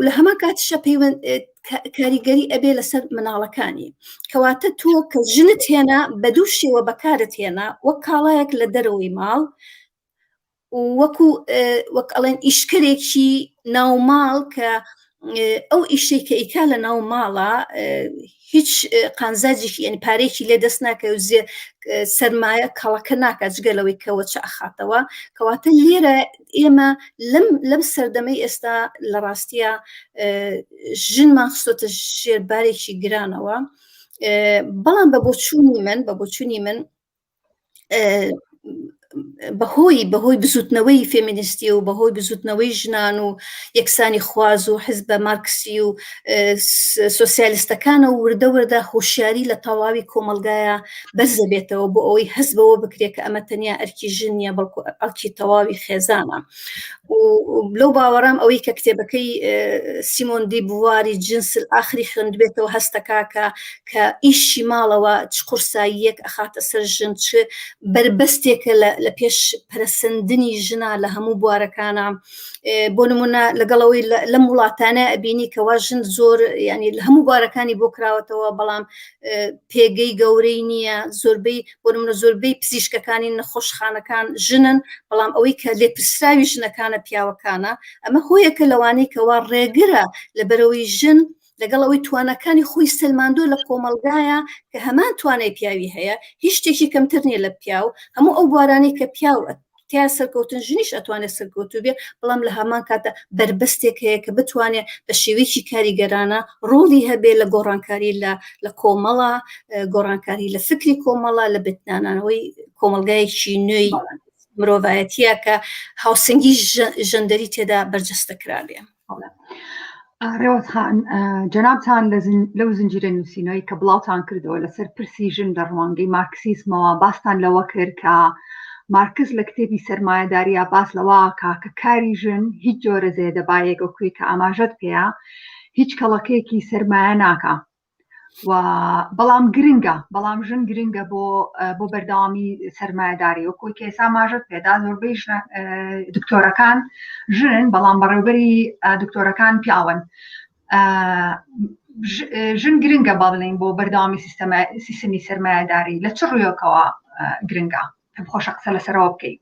لە هەمان کاتیشە پەیوەند کاریگەری ئەبێ لەسەر مناڵەکانی کەواتە تۆ کە ژنت هێنا بە دوو شێوە بەکارت هێنا وەک کاڵایەک لە دەرەوەی ماڵ وەکو وەک ئەڵێن ئیشکەرێکی ناوماڵ کە ئەو ئیشەی کە ئیکا لە ناو ماڵە هیچ قانزاجێکی یعنی پارێکی لێ دەست ناکە و زێ سەرمایە کەڵەکە ناکە جگە لەوەی کەەوە چ ئەخاتەوە کەواتە لێرە ئێمە لەم لەم سەردەمەی ئێستا لە ڕاستیە ژنمان خستۆتە ژێر بارێکی گرانەوە بەڵام بە بۆچوونی من بە بۆچوونی من بەهۆی بەهۆی بزوتنەوەی فێمینیستی و بەهۆی بزوتنەوەی ژنان و یەکسانی خواز و حزبە مارکسی و سۆسیالیستەکانە و وردە وردە هۆشیاری لە تەواوی کۆمەلگایە بەرز دەبێتەوە بۆ ئەوەی هەست بەوە بکرێت کە ئەمە تەنیا ئەرکی ژن نییە بەڵکو ئەرکی تەواوی خێزانە لەو باوەڕام ئەوەی کە کتێبەکەی سیمۆن دی بواری جنس ئاخری خوێندبێتەوە هەستەکا کە کە ئیشی ماڵەوە چ قورساییەک ئەخاتە سەر ژن چ بەربەستێکە لە پێش پەرەسەندنی ژنا لە هەموو بوارەکانە بۆ نمونە لەگەڵەوەی لەم وڵاتانە ئەبینی کەوا ژن زۆر ینی لە هەموو بارەکانی بۆ کراوەتەوە بەڵام پێگەی گەورەی نییە زۆربەی بۆ نمونە زۆربەی پزیشکەکانی نەخۆشخانەکان ژنن بەڵام ئەوەی کە لێپرسراوی ژنەکانە پیاوەکانە ئەمە هۆیەکە لەوانەی کەوا ڕێگرە لەبەرەوەی ژن لەگەڵ ئەوەی توانەکانی خۆی سەلماندووە لە کۆمەڵگایە کە هەمان توانای پیاوی هەیە هیچ شتێکی کەمتر نییە لە پیاو هەموو ئەو بوارانەی کە پیاو. تیا سەرکەوتن ژنیش ئەتوانێت سەرکەوتوو بێ بەڵام لە هەمان کاتە بەربەستێک هەیە کە بتوانێت بە شێوەیەکی کاریگەرانە ڕۆڵی هەبێ لە گۆڕانکاری لە لە کۆمەڵە گۆڕانکاری لە فکری کۆمەڵە لە بتنانانەوەی کۆمەڵگایەکی نوێی مرۆڤایەتیە کە هاوسەنگی ژەندەری تێدا بەرجەستە کرابێ. ڕێوەت خان جەنابتان لەو زنجیرە نووسینەوەی کە بڵاوتان کردەوە لەسەر پرسی ژن لە ڕوانگەی مارکسیزمەوە باستان لەوە کرد کە مارکس لە کتێبی سەرمایەداریا باس لەوە کا کە کاری ژن هیچ جۆرە زێدەبایەک وەکوی کە ئاماژەت پێیە هیچ کەڵەکەیەکی سەرمایە ناکا و بەڵام گرنگە بەڵام ژن گرنگە بۆ بۆ بەردەوامی سەرمایەداری وەکوی کە ئێستا ئاماژەت پێدا زۆربەی دکتۆرەکان ژنن بەڵام بەڕێوبەری دکتۆرەکان پیاون ژن گرنگە با بڵێین بۆ بەردەوامی سیستەمی سەرمایەداری لە چ ڕوویەکەوە گرنگە پێم خۆشە قسە لەسەرەوە بکەیت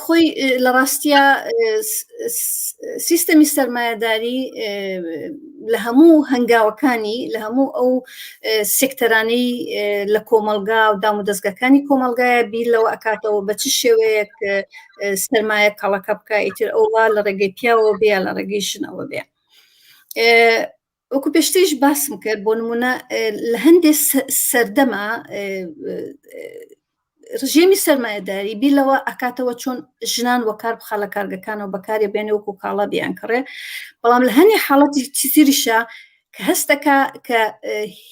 خۆی لە ڕاستە سیستەمی سەرمایەداری لە هەموو هەنگاوەکانی لە هەموو ئەو سێکتەرانەی لە کۆمەلگا و دام و دەستگەکانی کۆمەلگایە بیر لەوە ئەکاتەوە بە چ شێوەیەک سەرمایە کەڵەکە بکە ئیتر ئەوە لە ڕێگەی پیاوە بێ لە ڕێگەی ژنەوە بێ وەکو پێشتریش باسم کرد بۆ نمونە لە هەندێک سەردەما ڕژێمی سەرمایەداری بیر لەوە ئەکاتەوە چۆن ژنان وەکار بخا لە کارگەکانەوە بەکاری بێنێ وەکو کاڵا بیان کڕێ بەڵام لە هەنێ حاڵەتی تریشە کە هەستەکە کە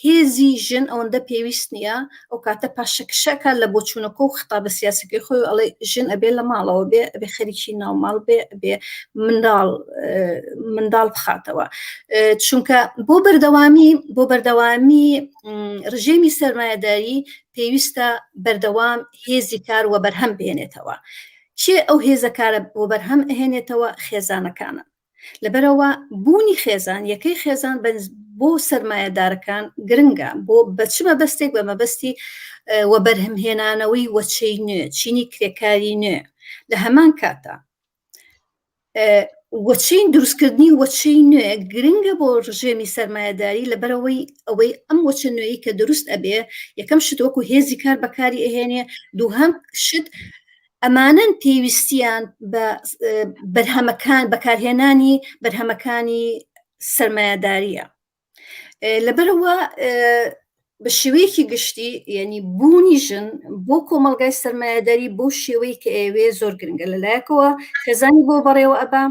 هێزی ژن ئەوەندە پێویست نییە ئەو کاتە پاشەکشەکە لە بۆچوونەکە و خطابە سیاسەکەی خۆی ئەڵێ ژن ئەبێ لە ماڵەوە بێ ئەبێ خەریکی ناوماڵ بێ ئەبێ منداڵ منداڵ بخاتەوە چونکە بۆ بەردەوامی بۆ بەردەوامی ڕژێمی سەرمایەداری پێویستە بەردەوام هێزی کار وەبەرهەم بێنێتەوە کێ ئەو هێزە کارە وەبەرهەم ئەهێنێتەوە خێزانەکانە لەبەرەوە بوونی خێزان یەکەی خێزان بۆ سەرمایەدارەکان گرنگە بۆ بە چ مەبەستێک بە مەبەستی وەبەرهەمهێنانەوەی وەچەی نوێ چینی کرێکاری نوێ لە هەمان کاتا وەچەی دروستکردنی وەچەی نوێ گرنگە بۆ ڕژێمی سەرمایەداری لەبەرەوەی ئەوەی ئەم وەچە نوێی کە دروست ئەبێ یەکەم شت وەکو هێزی کار بەکاری ئەهێنێ دووهەم شت ئەمانەن پێویستیان بە بەرهەمەکان بەکارهێنانی بەرهەمەکانی سەرمایەداریە لەبەرەوە بە شێوەیەکی گشتی یعنی بوونی ژن بۆ کۆمەلگای سەرمایەداری بۆ شێوەی کە ئەوێ زۆر گرنگە لەلایەکەوە خێزانی بۆ بەڕێوە ئەبا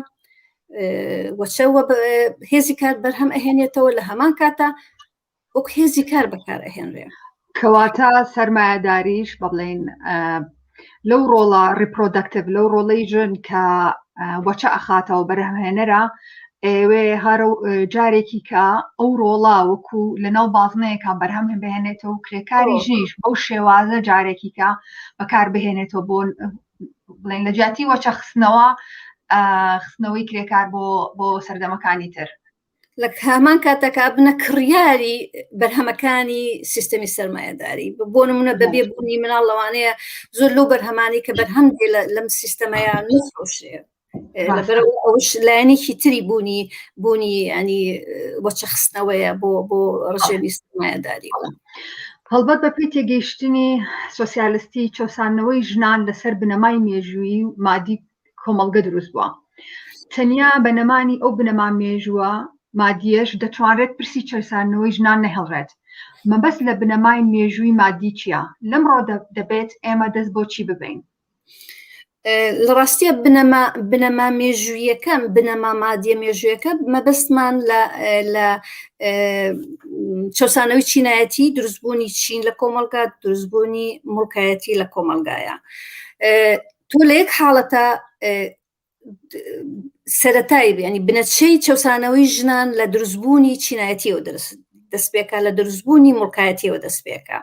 وەچەوە هێزی کار بەرهەم ئەهێنێتەوە لە هەمان کاتە وەک هێزی کار بەکار ئەهێنرێ. کەواتە سەرمایەداریش بە بڵێین لەو ڕۆڵە reproductive لەو ڕۆڵەی ژن کە وەچە ئەخاتەوە بەرهەمهێنەرە ئەوێ هەر جارێکی کە ئەو ڕۆڵە وەکو لەناو بازنەیەکە بەرهەم بهێنێتەوە و کرێکاری ژنیش بەو شێوازە جارێکی کە بەکار بهێنێتەوە بۆ بڵێن لە جیاتی وەچە خستنەوە خستنەوەی کرێکار بۆ بۆ سەردەمەکانی تر لە هەمان کاتەکە بنە کڕیاری بەرهەمەکانی سیستەمی سەرمایەداری بۆ نمونە بەبێ بوونی مناڵ لەوانەیە زۆر لەو بەرهەمانی کە بەرهەم دێ لەم سیستەمەیە نفرۆشێ لەبەرەوە ئەوش لایەنێکی تری بوونی بوونی ینی وەچە خستنەوەیە بۆ بۆ ڕژێمی سەرمایەداری. هەڵبەت بە پێی تێگەیشتنی سۆسیالستی چەوساندنەوەی ژنان لەسەر بنەمای مێژوویی و مادی کۆمەڵگە دروست بووە. تەنیا بە نەمانی ئەو بنەما مێژووە مادیەش دەتوانرێت پرسی چەوساندنەوەی ژنان نەهێڵرێت. مەبەست لە بنەمای مێژووی مادی چییە؟ لەمڕۆ دەبێت ئێمە دەست بۆ چی ببەین؟ لە ڕاستیە بنەما بنەما مێژوویەکەم بنەما مادیە مێژوویەکە مەبەستمان لە لە چەسانەوەی چینایەتی دروستبوونی چین لە کۆمەلگا دروستبوونی مڵکایەتی لە کۆمەلگایە تۆ لە یەک حاڵەتە سەتایی ینی بنەچەی چەسانەوەی ژنان لە دروستبوونی چینایەتیەوە دەست پێکا لە دروستبوونی مڵکایەتیەوە دەست پێکا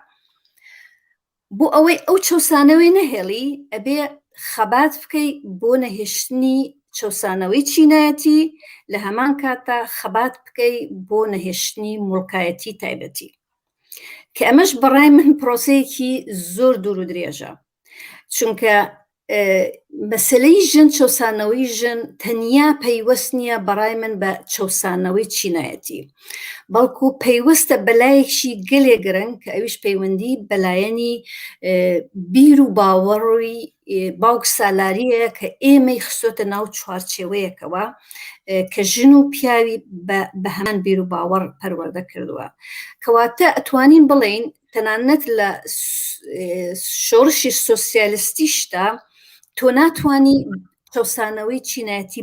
بۆ ئەوەی ئەو چەوسانەوەی نەهێڵی ئەبێ خەبات بکەی بۆ نەهێشتنی چەوسانەوەی چینایەتی لە هەمان کاتدا خەبات بکەی بۆ نەهێشتنی موڵکایەتی تایبەتی کە ئەمەش بەڕای من پرۆسەیەکی زۆر دوور و درێژە چونکە. مەسەلەی ژن چەوسانەوەی ژن تەنیا پەیوەست نییە بەڕای من بە چەوسانەوەی چینایەتی بەڵکو پەیوەستە بەلایەکی گەلێ گرنگ کە ئەویش پەیوەندی بەلایەنی بیر و باوەڕی باوک سالاریە کە ئێمەی خستۆتە ناو چوارچێوەیەکەوە کە ژن و پیاوی بە هەمان بیر و باوەڕ پەروەردە کردووە کەواتە ئەتوانین بڵێین تەنانەت لە شۆڕشی سۆسیالستیشدا تۆ ناتوانی چەوسانەوەی چینایەتی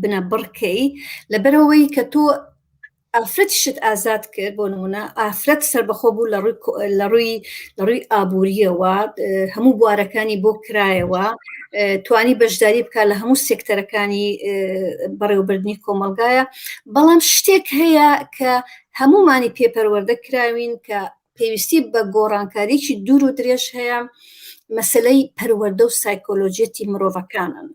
بنە بڕکەی لەبەرەوەی کە تۆ ئافرەتیشت ئازاد کرد بۆ نمونە ئافرەت سربەخۆ بوو لە ڕووی لە ڕووی لە ڕووی ئابووریەوە هەموو بوارەکانی بۆ کرایەوە توانی بەشداری بکە لە هەموو سێکتەرەکانی بەڕێوەبردنی کۆمەلگایە بەڵام شتێک هەیە کە هەموومانی پێ پەروەردە کراوین کە پێویستی بە گۆڕانکاریی دوور و درێژ هەیە مەسلەی پەروەردە و سایکۆلۆژیەتی مرۆڤەکانن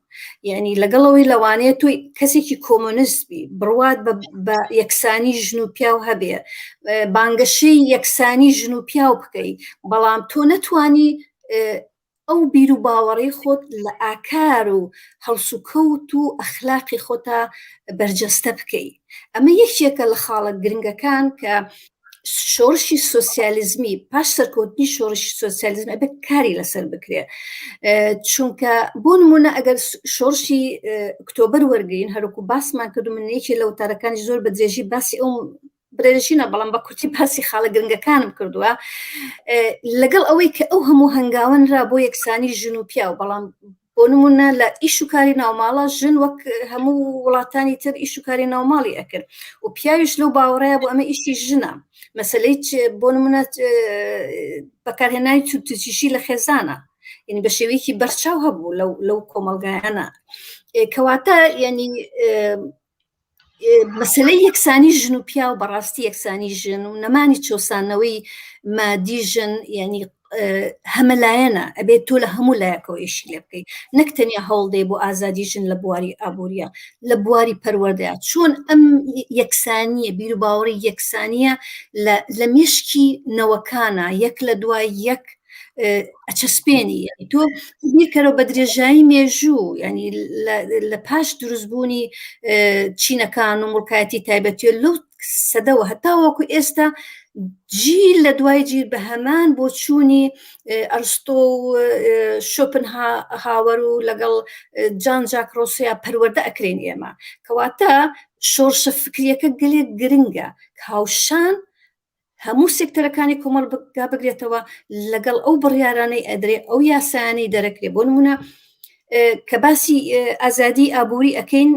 یعنی لەگەڵەوەی لەوانەیە تۆی کەسێکی کۆمۆنیست بی بڕوات بە یەکسانی ژن و پیاو هەبێ بانگەشەی یەکسانی ژن و پیاو بکەی بەڵام تۆ نەتوانی ئەو بیروباوەڕەی خۆت لە ئاکار و هەڵسوکەوت و ئەخلاقی خۆتا بەرجەستە بکەی. ئەمە یەکێکە لە خاڵە گرنگەکان کە شۆڕشی سۆسیالیزمی پاش سەرکەوتنی شۆڕشی سۆسیالیزم ئەبێت کاری لەسەر بکرێ چونکە بۆ نمونە ئەگەر شۆڕشی ئۆکتۆبەر وەرگین هەروکو باسمان کرد و من یەکێ لە وتارەکانی زۆر بە درێژی باسی ئەو درێژینە بەڵام بە کورتی باسی خاڵە گرنگەکانم کردووە لەگەڵ ئەوەی کە ئەو هەموو هەنگاوەنرا بۆ یەکسانی ژن و پیاو بەڵام بۆ نمونە لە ئیش و کاری ناوماڵە ژن وەک هەموو وڵاتانی تر ئیش و کاری ناوماڵی ئەکرد و پیاویش لەو باوەڕەیە بۆ ئەمە ئیشی ژنە مەسلەی بۆ نمونە بەکارهێنانی توندوتیژی لە خێزانە یعنی بە شێوەیەکی بەرچاو هەبوو لەو لەو کۆمەڵگایانە کەواتە یعنی مەسلەی یەکسانی ژن و پیاو بەڕاستی یەکسانی ژن و نەمانی چەوسانەوەی مادی ژن یعنی هەمەلایەنە ئەبێت تۆ لە هەموو لایەکەوە ئیشی لێ بکەیت نەک تەنیا هەوڵدەی بۆ ئازادی ژن لە بواری ئابووریە لە بواری پەروەردەیە چۆن ئەم یەکسانیە بیر و باوەڕی یەکسانیە لە مشکی نەوەکانە یەک لە دوای یەک ئەچەسپێنی تۆ بیرکەرەوە بە درێژایی مێژوو ینی لە پاش دروستبوونی چینەکان و مڵکایەتی تایبەتیە لەو سەدەوە هەتاوەکو ئێستا جیل لە دوای جیل بە هەمان بۆچوونی ئەرستۆ و شۆپن هاوەر و لەگەڵ جان جاک ڕۆسیا پەروەردە ئەکرێن ئێمە کەواتە شۆڕشە فکریەکە گەلێک گرنگە هاوشان هەموو سێکتەرەکانی کۆمەڵگا بگرێتەوە لەگەڵ ئەو بڕیارانەی ئەدرێ ئەو یاسایانەی دەرەکرێ بۆ نمونە کە باسی ئازادی ئابووری ئەەکەین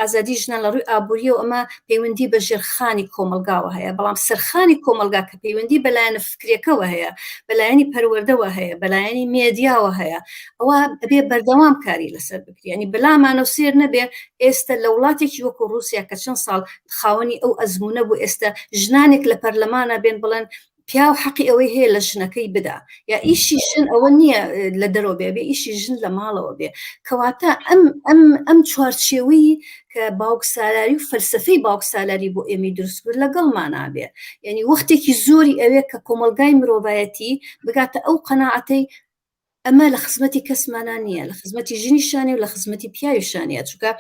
ئازادی ژنان لە ڕووی ئابووریەوە ئەمە پەیوەندی بە ژێرخانی کۆمەلگاوە هەیە بەڵام سەرخانی کۆمەلگا کە پەیوەندی بەلایەنە فکرەکەوە هەیە بەلایەنی پەروەردەوە هەیە بەلایەنی مێدیاوە هەیە ئەوە ئەبێ بەردەوام کاری لەسەر بکرێ ینی بەلامانە و سێر نەبێ ئێستا لە وڵاتێکی وەکو رووسیا کە چەند ساڵ خاوەنی ئەو ئەزموونە بوو ئێستا ژنانێک لە پەرلەمانە بێن بڵێن پیاو حەقی ئەوەی هەیە لە ژنەکەی بدا یا ئیشی ژن ئەوە نییە لە دەرەوە بێ بێ ئیشی ژن لە ماڵەوە بێ کەواتە ئەم ئەم ئەم چوارچێوەی کە باوک سالاری و فەلسفەی باوک سالاری بۆ ئێمەی دروست کرد لەگەڵمان نابێ یعنی وەختێکی زۆری ئەوێ کە کۆمەڵگای مرۆڤایەتی بگاتە ئەو قەناعەتەی ئەمە لە خزمەتی کەسمانان نییە لە خزمەتی ژنیشانێ و لە خزمەتی پیاویشانە چونکە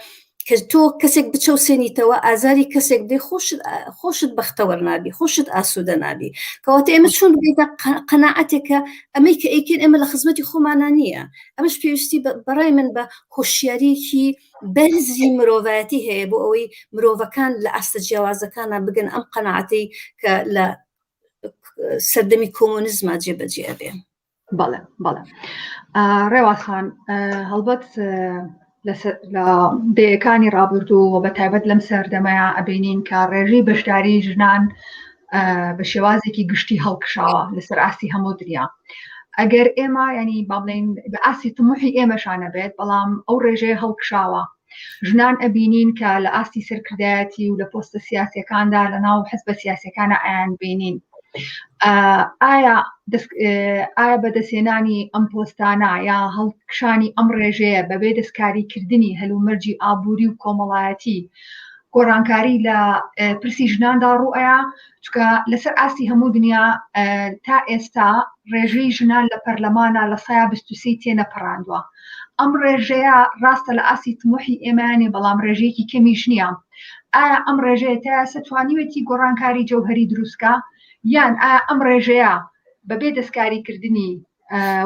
کە تۆ کەسێک بچەوسێنیتەوە ئازاری کەسێک بدەی خۆشت خۆشت بەختەوەر نابی خۆشت ئاسوودە نابی کەواتە ئێمە چۆن بگەیتە قەناعەتێکە ئەمەی کە ئەیکەین ئێمە لە خزمەتی خۆمانە نییە ئەمەش پێویستی بەڕای من بە هۆشیاریەکی بەرزی مرۆڤایەتی هەیە بۆ ئەوەی مرۆڤەکان لە ئاستە جیاوازەکانە بگەن ئەم قەناعەتەی کە لە سەردەمی کۆمۆنیزما جێبەجێ ئەبێ. بەڵێ بەڵێ ڕێواز خان هەڵبەت لە دەیەکانی ڕابردوو و بە تایبەت لەم سەردەمەیە ئەبینین کە ڕێژەی بەشداری ژنان بە شێوازێکی گشتی هەڵکشاوە لەسەر ئاستی هەموو دنیا ئەگەر ئێمە ینی با بڵێین بە ئاستی تموحی ئێمەشانە بێت بەڵام ئەو ڕێژەیە هەڵکشاوە ژنان ئەبینین کە لە ئاستی سەرکردایەتی و لە پۆستە سیاسەکاندا لە ناو حزبە سیاسەکانە ئەیان بینین ئایا ئایا بەدەستهێنانی ئەم پۆستانە یا هەڵکشانی ئەم ڕێژەیە بەبێ دەستکاریکردنی هەلومەرجی ئابووری و کۆمەڵایەتی؟ گۆڕانکاری لە پرسی ژناندا ڕوئەیا چکە لەسەر ئاستی هەموو دنیا تا ئێستا ڕێژەی ژنان لە پەرلەمانە لە سەیا 23 تێنەپەڕاندووە ئەم ڕێژەیە ڕاستە لە ئاستی تموحی ئێمەیانی بەڵام ڕێژەیەکی کەمیش نییە ئایا ئەم ڕێژەیە تا ئێستا توانیوێتی گۆڕانکاری جەوهەری دروستکە یان ئایا ئەم ڕێژەیە بەبێ دەستکاریکردنی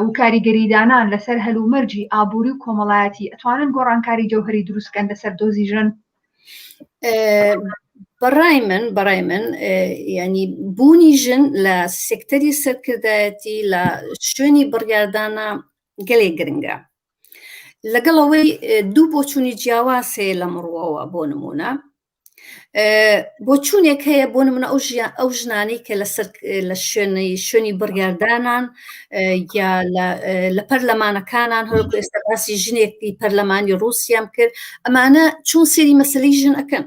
و کاریگەریدانان لەسەر هەلومەرجی ئابووری و کۆمەڵایەتی ئەتوانن گۆڕانکاری جەوهەری دروستکەن لەسەر دۆزی ژن؟ بەڕای من بەڕای من ینی بوونی ژن لە سێکتەری سەرکردایەتی لە شوێنی بڕیاردانە گەلێک گرنگە لەگەڵ ئەوەی دوو بۆچوونی جیاواز هەیە لەم ڕووەوە بۆ نمونە بۆچوونێک هەیە بۆ نمونە ئەو ژیان ئەو ژنانەی کە لەسەر لە شوێنی شوێنی بڕیاردانان یا لە پەرلەمانەکانان هەروەکو ئێستا باسی ژنێکی پەرلەمانی ڕووسیام کرد ئەمانە چۆن سێری مەسلەی ژن ئەکەن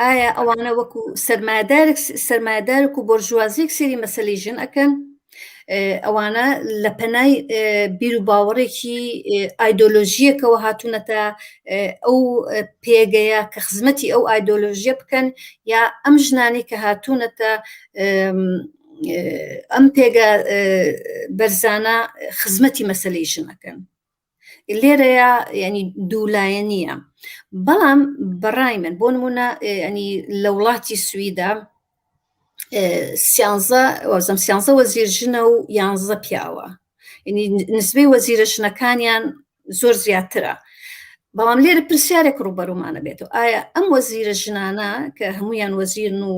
ئایا ئەوانە وەکو سەرمایەدارێک سەرمایەدارێک و بۆرژوازیەک سێری مەسلەی ژن ئەکەن ئەوانە لە پەنای بیر و باوەڕێکی ئایدۆلۆژیەکەوە هاتوونەتە ئەو پێگەیە کە خزمەتی ئەو ئایدۆلۆژیە بکەن یا ئەم ژنانی کە هاتوونەتە ئەم پێگە بەرزانە خزمەتی مەسلەی ژنەکەن لێرەیە ینی دوولایەنیە بەڵام بەڕای من بۆ نمونە ینی لە وڵاتی سویدا سیانزە وەزم سیانزە وەزیر ژنە و یانزە پیاوە ینی نسبەی وەزیرە ژنەکانیان زۆر زیاترە بەڵام لێرە پرسیارێک ڕوبەرومانە بێتەوە ئایا ئەم وەزیرە ژنانە کە هەمویان وەزیرن و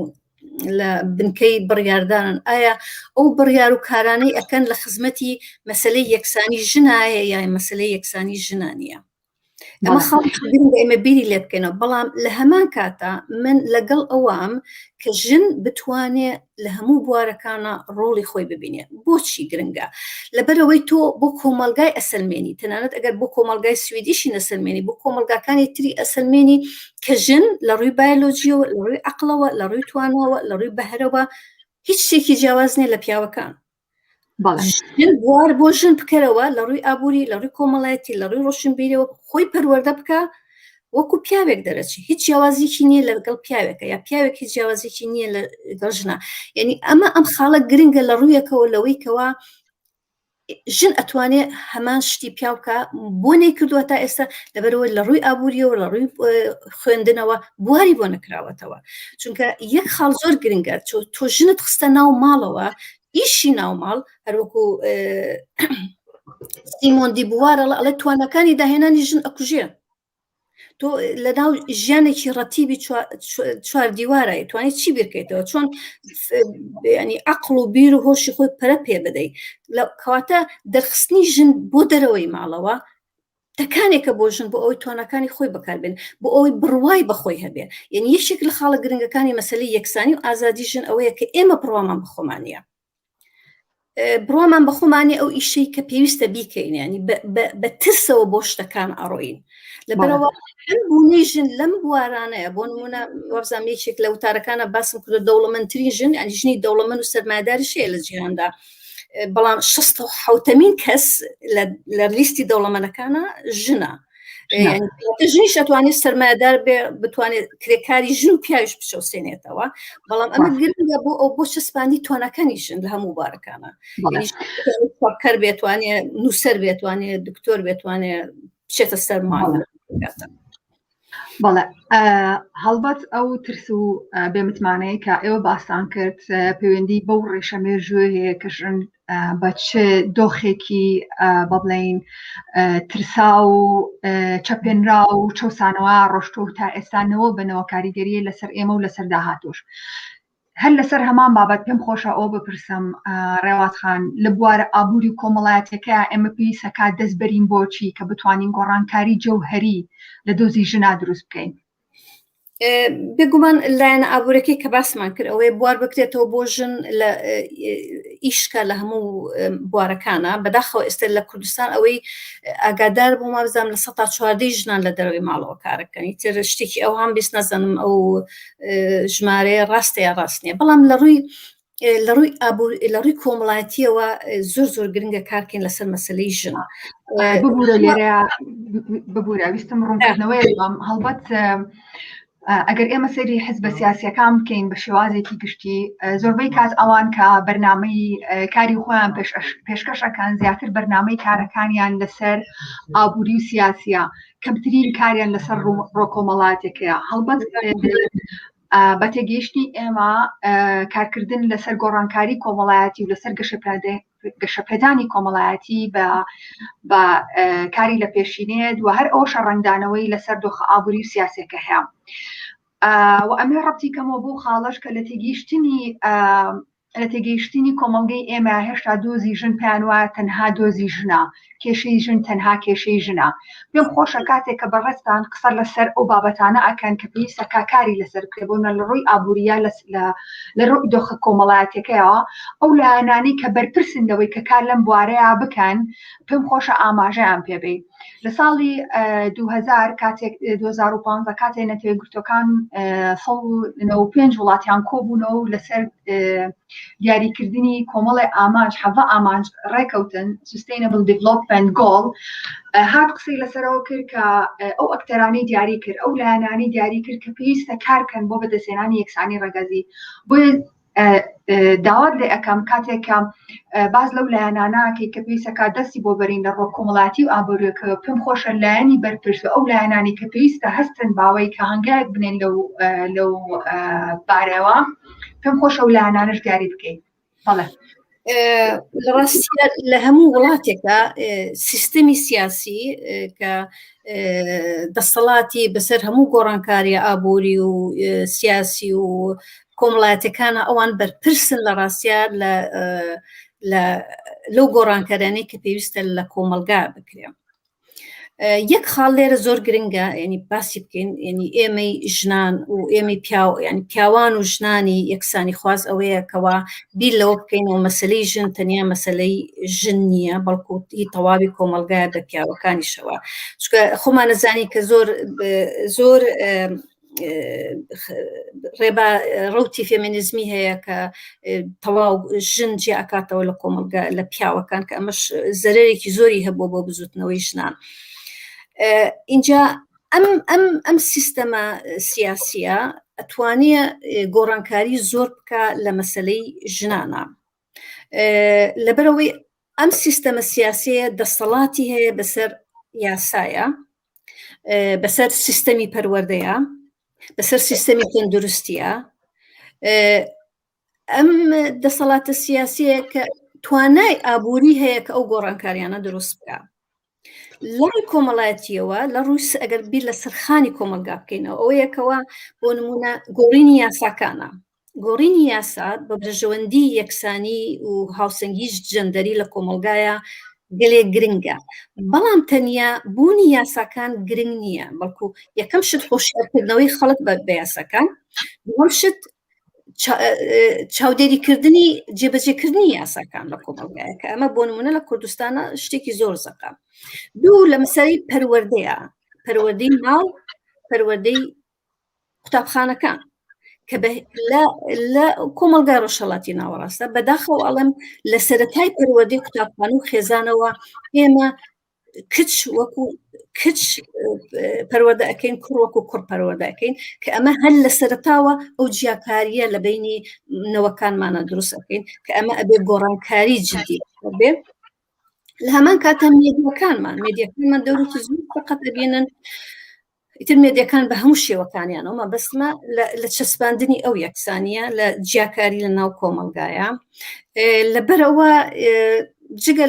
لە بنکەی بڕیاردانن ئایا ئەو بڕیار و کارانەی ئەکەن لە خزمەتی مەسلەی یەکسانی ژنایە یا مەسلەی یەکسانی ژنانە ئەمە خەڵکی گرنگە ئێمە بیری لێ بکەینەوە بەڵام لە هەمان کاتا من لەگەڵ ئەوام کە ژن بتوانێ لە هەموو بوارەکانە ڕۆڵی خۆی ببینێ بۆچی گرنگە لەبەرەوەی تۆ بۆ کۆمەلگای ئەسەلمێنی تەنانەت ئەگەر بۆ کۆمەلگای سویدیشی نەسەلمێنی بۆ کۆمەلگاکانی تری ئەسەلمێنی کە ژن لە ڕووی بایۆلۆجیەوە لە ڕووی عقلەوە لە ڕووی توانەوە لە ڕووی بەهرەوە هیچ شتێکی جیاواز نییە لە پیاوەکان ژن بوار بۆ ژن بکەرەوە لە ڕووی ئابووری لە ڕووی کۆمەڵایەتی لە ڕووی ڕۆشنبیرەوە خۆی پەروەردە بکە وەکو پیاوێک دەرەچی هیچ جیاوازیکی نییە لەگەڵ پیاوێکە یا پیاوێک هیچ جیاوازیکی نییە لەگەڵ ژنە یعنی ئەمە ئەم خاڵە گرنگە لە ڕوویەکەوە لەوەی کەوا ژن ئەتوانێ هەمان شتی پیاوکە بۆ نەیکردووە تا ئێستا لەبەرەوە لە ڕووی ئابووریەوە لە ڕووی خوێندنەوە بواری بۆ نەکراوەتەوە چونکە یەک خاڵ زۆر گرنگە تۆ ژنت خستە ناو ماڵەوە ئیشی ناو ماڵ هەروەکو سیمۆن دی بوارە ئەڵێ توانەکانی داهێنانی ژن ئەکوژێ تۆ لەناو ژیانێکی ڕەتیبی چوار دیوارای توانێت چی بیرکەیتەوە چۆن ینی عقل و بیر و هۆشی خۆی پەرە پێ بدەیت لە کەواتە دەرخستنی ژن بۆ دەرەوەی ماڵەوە تەکانێکە بۆ ژن بۆ ئەوەی توانەکانی خۆی بەکاربێن بۆ ئەوەی بڕوای بەخۆی هەبێ یعنی یەکێک لە خاڵە گرنگەکانی مەسلەی یەکسانی و ئازادی ژن ئەوەیە کە ئێمە بڕوامان بەخۆمانە بڕوامان بە خۆمانی ئەو ئیشەی کە پێویستە بیکەین ینی بە ترسەوە بۆ شتەکان ئەڕۆین لەبەرەوە ئەم بوونەی ژن لەم بوارانەیە بۆ نمونە وابزانام یەکێک لە وتارەکانە باسم کردو دەوڵەمەندترین ژن ینی ژنی دەوڵەمەند و سەرمایەداریش هەیە لە جیهاندا بەڵام شەست و حوتەمین کەس لە لیستی دەوڵەمەنەکانە ژنە ژنیش ئەتوانێت سەرمایەدار بێ بتوانێت کرێکاری ژن و پیاویش بچەوسێنێتەوە بەڵام ئەمە گرنگە بۆ ئەو بۆ چەسپاندی توانەکانی ژن لە هەموو بارەکانە کەر بێتوانێ نووسەر بێتوانێ دکتۆر بێتوانێ بچێتە سەر ماڵ بەڵێ هەڵبەت ئەو ترس و بێمتمانەیە کە ئێوە باستان کرد پەیوەندی بەو ڕێشە مێژووە هەیە کە ژن بە چ دۆخێکی بە بڵین ترسا و چەپێنرا و چەسانەوە ڕۆشتۆ تا ئێستانەوە بەنەوە کاریگەریە لەسەر ئێمە و لەسەر داهاتوش هەر لەسەر هەمان بابەت پێم خۆشە ئەوە بپرسم ڕێواز خان لە بوارە ئابووری و کۆمەڵایەتەکە ئێمە پێویستەکە دەست بەرین بۆچی کە بتوانین گۆڕانکاری جەوهەری لە دۆزی ژنا دروست بکەین بێگومان لایەنە ئابوورەکەی کە باسمان کرد ئەوەیە بوار بکرێتەوە بۆ ژن لە ئیشکە لە هەموو بوارەکانە بەداخەوە ئێستا لە کوردستان ئەوەی ئاگادار بووم وابزانم لە سەتا چواردەی ژنان لە دەرەوەی ماڵەوە کارەکەن ئیتر شتێکی ئەوهام بیست نازانم ئەو ژمارەیە ڕاستە یا ڕاست نییە بەڵام لە ڕووی لە ڕووی ئابوور لە ڕووی کۆمەڵایەتیەوە زۆر زۆر گرنگە کارکەین لەسەر مەسلەی ژن ببوورە لێرە ببوورە ویستم ڕوونکردنەوەی هەڵبەت. ئەگەر ئێمە سەیری حزبە سیاسیەکان بکەین بە شێوازێکی گشتی زۆربەی کات ئەوان کە بەرنامەی کاری خۆیان پێشکەشەکان زیاتر بەرنامەی کارەکانیان لەسەر ئابووری و سیاسیە کەمترین کاریان لەسەر ڕۆکۆمەڵاتێکەیە هەڵبەت بە تێگەیشتنی ئێمە کارکردن لەسەر گۆڕانکاری کۆمەڵایەتی و لەسەر گەشەپێدانی کۆمەڵایەتی بە بە کاری لە پێشینێت و هەر ئەوشە ڕەنگدانەوەی لەسەر دۆخە ئابووری و سیاسەکە هەیە و ئەمێ ڕەتی کەمەوە بۆ خاڵش کە لە تێگەیشتنی لە تێگەیشتنی کۆمەڵگەی ئێمە هێشتا دۆزی ژن پێیان وایە تەنها دۆزی ژنە، کێشەی ژن تەنها کێشەی ژنە. پێم خۆشە کاتێک کە بەڕێزتان قسە لەسەر ئەو بابەتانە ئەکەن کە پێویستە کا کاری لەسەر بکرێت بۆ لە ڕووی ئابووریە لە ڕووی دۆخە کۆمەڵایەتیەکەیەوە ئەو لایەنانەی کە بەرپرسن لەوەی کە کار لەم بوارەیە بکەن پێم خۆشە ئاماژەیان پێبەی. لە ساڵی 2000 کاتێک 2015 کاتێ نەتەوە یەکگرتووەکان 195 وڵاتیان کۆبوونەوە و لەسەر دیاریکردنی کۆمەڵی ئامانج حەڤە ئامانج ڕێکەوتن Sustainable Development Goal هات قسەی لەسەرەوە کرد کە ئەو ئەکتەرانی دیاری کرد ئەو لایەنانی دیاری کرد کە پێویستە کارکەن بۆ بەدەستهێنانی یەکسانی ڕەگەزی بۆیە داوات لێ ئەەکەم کاتێک کە باز لەو لایەناناکەی کە پێویستەکە دەستی بۆ بەرین لە ڕۆ کۆمەڵاتی و ئابووریەکە پێم خۆشە لایەنی بەرپرس و ئەو لایەنانی کە پێویستە هەستن باوەی کە هەنگاوێک بنێن لەو لەو بارەوە پێم خۆشە و لایەنانش دیاری بکەیت بەڵێ لە ڕاستیدا لە هەموو وڵاتێکدا سیستەمی سیاسی کە دەسەڵاتی بەسەر هەموو گۆڕانکاریە ئابووری و سیاسی و کۆمەڵایەتەکانە ئەوان بەرپرسن لە ڕاستە لە لەو گۆڕانکارانەی کە پێویستە لە کۆمەلگا بکرێن یەک خاڵ لێرە زۆر گرنگە ینی باسی بکەین ینی ئێمەی ژنان و ئێمەی پیاو ینی پیاوان و ژنانی یەکسانی خواز ئەوەیە کەوا بیر لەوە بکەینەوە مەسلەی ژن تەنیا مەسلەی ژن نییە بەڵکو هی تەواوی کۆمەلگایە بە پیاوەکانیشەوە چونکە خۆمانەزانی کە زۆر زۆر ڕێبا ڕوتی فێمینیزمی هەیە کە تەواو ژن جیا ئەکاتەوە لە کۆمەڵگە لە پیاوەکان کە ئەمەش زەرەرێکی زۆری هەبوو بۆ بزوتنەوەی ژنان اینجا ئەم ئەم ئەم سیستەمە سیاسیە ئەتوانێ گۆڕانکاری زۆر بکە لە مەسلەی ژنانە لەبەرەوەی ئەم سیستەمە سیاسەیە دەسەڵاتی هەیە بەسەر یاسایە بەسەر سیستەمی پەروەردەیە بەسەر سیستەمی تەندروستیە ئەم دەسەڵاتە سیاسیە کە توانای ئابووری هەیە کە ئەو گۆڕانکاریانە دروست بکە لای کۆمەڵایەتیەوە لە ڕووس ئەگەر بیر لە سەرخانی کۆمەلگا بکەینەوە ئەوە یەکەوە بۆ نمونە گۆڕینی یاساکانە گۆڕینی یاسا بە بەرژەوەندی یەکسانی و هاوسەنگی جەندەری لە کۆمەڵگایە گەلێک گرنگە بەڵام تەنیا بوونی یاساکان گرنگ نییە بەڵکو یەکەم شت هۆشیارکردنەوەی خەڵک بە یاساکان دووەم شت چاودێریکردنی جێبەجێکردنی یاساکان لە کۆمەڵگایە کە ئەمە بۆ نمونە لە کوردستانە شتێکی زۆر زەقە دوو لە مەسەری پەروەردەیە پەروەردەی ماڵ پەروەردەی قوتابخانەکان کە لە کۆمەڵگای ڕۆژهەڵاتی ناوەڕاستە بەداخەوە ئەڵێم لە سەرەتای پەروەردەی قوتابخانە و خێزانەوە ئێمە کچ وەکو کچ پەروەردە ئەەکەین کوڕ وەکو کوڕ پەروەردە ئەەکەین کە ئەمە هەر لە سەرتاوە ئەو جیاکاریە لە بینی نەوەکانمانە دروست ئەەکەین کە ئەمە ئەبێ گۆڕانکاری جدی بێ لە هەمان کاتە مێدیەکانمان مێدیەکانمان دەورێکی زۆر فقط ئەبینن ئیتر مێدیەکان بە هەموو شێوەکانیانەوە مەبەستمە لە چەسپاندنی ئەو یەکسانیە لە جیاکاری لە ناو کۆمەڵگایە لەبەرەوە جگە